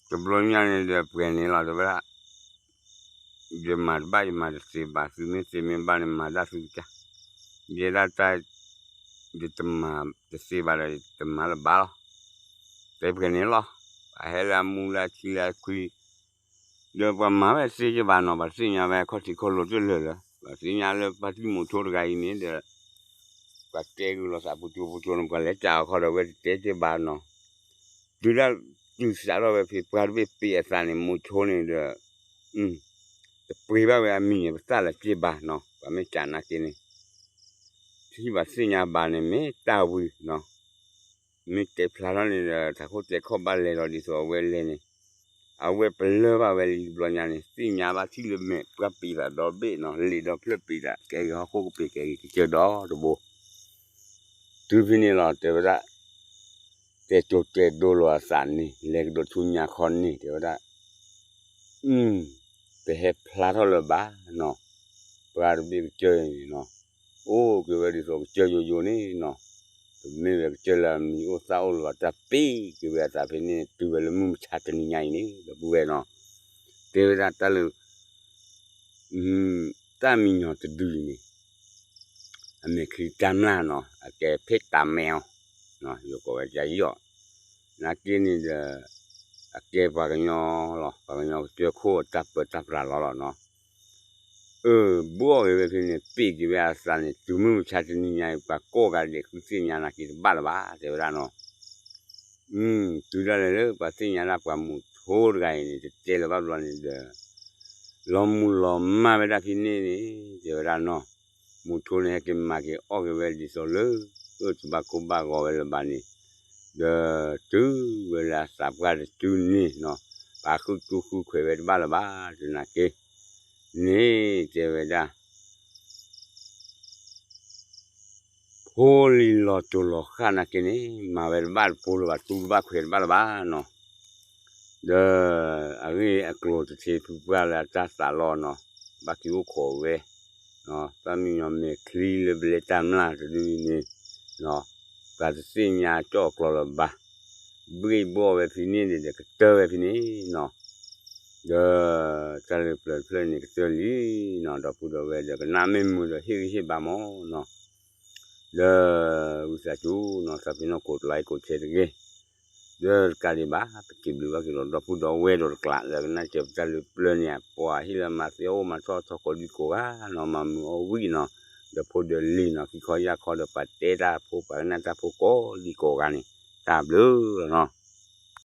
တဘျီညါန့ၣ်ဒီးပှဲၤန့ၣ်လီၤ တဲဝဲဒၣ် ယမၤတဘၣ် ယမၤတသ့ဘၣ် သုမ့ၢ်သ့မ့ၢ်ဘၣ်န့ၣ် မၤဒၣ်သုကစၢ်, ယဲဒၣ်တၢ် ယတမၤတသ့ဘၣ်ဒီး ယတမၤလၢၤဘၣ်လီၤ, တဲပှဲၤန့ၣ်လီၤ, ပှၤဟဲလၢအမူလၢအဆံလၢအခွံ, ဒီးပှၤမၤဝဲသ့ကဘၣ်နီၤ, ပှၤသ့ၣ်ညါဝဲခီၣ်ထံးခီၣ်လိၤတလၢာ်လၢၤ, ပှၤသ့ၣ်ညါလၢပှၤသံမိၣ်ထိတဂၤအံၤန့ၣ်ဒီး ပှၤကဲဂုာ်လီၤသးပူၤတိၤပူၤတိၤန့ၣ် ပှၤလဲၤကးအီၤခီဒီးဝဲတတဲက့ၤဘၣ်နီၤ. တုၤဒၣ်တုၤစးထီၣ်ဝဲဖဲပှၤတဘ့ၣ်ပ့းအသးန့ၣ် မိၣ်ထိန့ၣ်ဒီး တပှ့ၤဘၣ်ဝဲအမံၤန့ၣ် ပသးလၢက့ၤဘၣ်နီၤ, ပှၤမ့ၢ်ကးနာ်က့န့ၣ် ထံၣ်ဘၣ်သ့ၣ်ညါဘၣ်န့ၣ် မ့ၢ်တၢ်ဝံၤနီၤ, မ့ၢ်တဲဖျါထီၣ်န့ၣ်ဒီး ထးခိၣ်တဲခီၣ်ဘၣ်လဲၤလီၤဒ်သိးအဝဲလဲၤန့ၣ်, အဝဲပလၢၢ်ဘၣ်ဝဲလံတဘျီညါန့ၣ် သ့ၣ်ညါဘၣ်ထံၣ်လၢမဲာ်ပှၤပ့းသးဒီဘ့ၣ်နီၤ, လံာ်ဒီဖျၢၣ်ပ့းသး ကဲဂ့ၤဟီၣ်ခိၣ်ကပ့ၤ ကဲဂ့ၤကစၢၢ်ဒီတဘိ တုၤဖဲန့ၣ်လီၤ တဲဝဲဒၣ် တဲတိၤတဲဒိလိာ်အသးန့ၣ် လဲၤကဒီးဆူညါခီန့ၣ် တဲဝဲဒၣ် ပဟဲဖျါထီၣ်လၢၤဘၣ်နီၤ, ပှၤတဘ့ၣ်ကစၢၢ်န့ၣ်နီၤ, အိၣ်က့ၤဝဲဒ်သိးကစၢၢ်ယိယိန့ၣ်နီၤ, ပမ့ၢ်ဝဲကစၢၢ်လၢအမံၤအိၣ်သးအိၣ်လီၤ တၢ်ပ့းက့ၤဝဲအသးဖဲန့ၣ် တုၤဝဲလၢမုၢ်မဆါတနံၤညါအံၤန့ၣ် ဒီပုၢ်ဝဲၢ်နီၤ, တဲဝဲဒၣ်တၢ်လၢ တၢ်မံညီၤတဒုအံၤန့ၣ် အမဲာ်ချံတၢ်မျၢ်နီၤ အကဲဖ့ၣ်တၢ်မဲအီၤ, ယကိးဝဲဒ်အံၤအီၤ, နာ်က့န့ၣ်ဒီး အကဲပှၤကညီလီၤ, ပှၤကညီကစၢၢ်ခိၣ်အတၢ်ပၢတၢ်ပြးလီၤလီၤနီၤ, အၢ ဘှီၣ်က့ၤဝဲဖဲန့ၣ် ပ့းက့ၤဝဲအသးန့ၣ် တုၤမုၢ်မဆါတနံၤညါအံၤ ပှၤကိးဂၤဒဲးဃုသ့ၣ်ညါနာ်က့တဘၣ်လၢၤဘၣ် တဲဝဲဒၣ်နီၤ တုၤဒၣ်လဲာ်လၢပှၤသ့ၣ်ညါဒၣ်ပှၤမိၣ်ထိတဂၤအံၤန့ၣ် တတဲလၢၤဘၣ်ဘျီန့ၣ်ဒီး လီၤမူလီၤမၢ်ဝဲဒၣ်ဖဲန့ၣ်န့ၣ် တဲဝဲဒၣ်နီၤ, မိၣ်ထိန့ၣ် ဟဲက့ၤမၤက့ၤအီၣ်က့ၤဝဲဒ်သိးလၢ အၢ တဘၣ်ကိၢ်ဘၣ်ဂီၤဝဲလၢၤဘၣ်န့ၣ်, ဒီးတုၤဝဲလၢအသးပှၢ်တတုၤန့ၣ်နီၤ, ပာ်ဃုာ်ကူဃုာ်ခွဲးဝဲတဘၣ်လၢၤဘၣ် တနာ်က့ န့ၣ်တဲဝဲဒၣ် ဖိလံၤလီၤတိၤလီၤဃၣ်နာ်က့န့ၣ် မၤဝဲတဘၣ်တဖိလၢၤဘၣ် တူၢ်တဘၣ်ခွဲးတဘၣ်လၢၤဘၣ်နီၤ, ဒီးအဂ့ၢ်အကျိၤတထံဖုပှၢ်လၢအတၢ်သးလီနီၤ, ဘၣ်က့ၤအိၣ်ခိးဝဲ, တၢ်မံညီၤမဲာ်ချံလၢဘျဲတၢ်မျၢ်တဒုအံၤန့ၣ် ပှၤတသ့ၣ်ညါကၠီၣ်အကျီလၢၤဘၣ်, ဘှ့ၣ်ဘှီၣ်ဝဲဖဲန့ၣ်န့ၣ်ဒီးကတၢၢ်ဝဲဖဲန့ၣ်နီၤ ဒီးတၢ်လၢပျၢၤတဖျၢၣ်န့ၣ် ကတၢၢ်လံနီၤ ဒီပုၢ်ဒီဝဲၢ်ဒီး ကနၣ်မ့ၢ်မုာ်ဒီးဟ့ၣ်ဂံၢ်ဟ့ၣ်ဘါမၢ်နီၤ, ဒီးဝံသးစူၤနီၤ သးပ့ၤနီၣ်ကိးတလးအံၤကိးဆဲးတဂ့ၤ, ဒီးတကးဒံးဘၣ် ပစံးဘျုးဘၣ်က့ၤဒီး ဒီပုၢ်ဒီဝဲၢ်ဒီးတကျးလၢကနၣ်စၢၤပတၢ်လၢပျၢၤန့ၣ် ပှၤဟ့ၣ်လၢမၤသ့အိၣ်မၤထီၣ်ထီကိးဒံကိးဂၤနီၤ မၤမုာ်အီၣ်ဝံၣ်နီၤ, ဒီးဖိဒီးလံၤနီၤ ခံခီယၢ်ခီဒီး ပှၤတဲတၢ်ဖိ ပှၤကနၣ်တၢ်ဖိကိးဒံကိးဂၤန့ၣ် တၢ်ဘျုးလီၤနီၤ.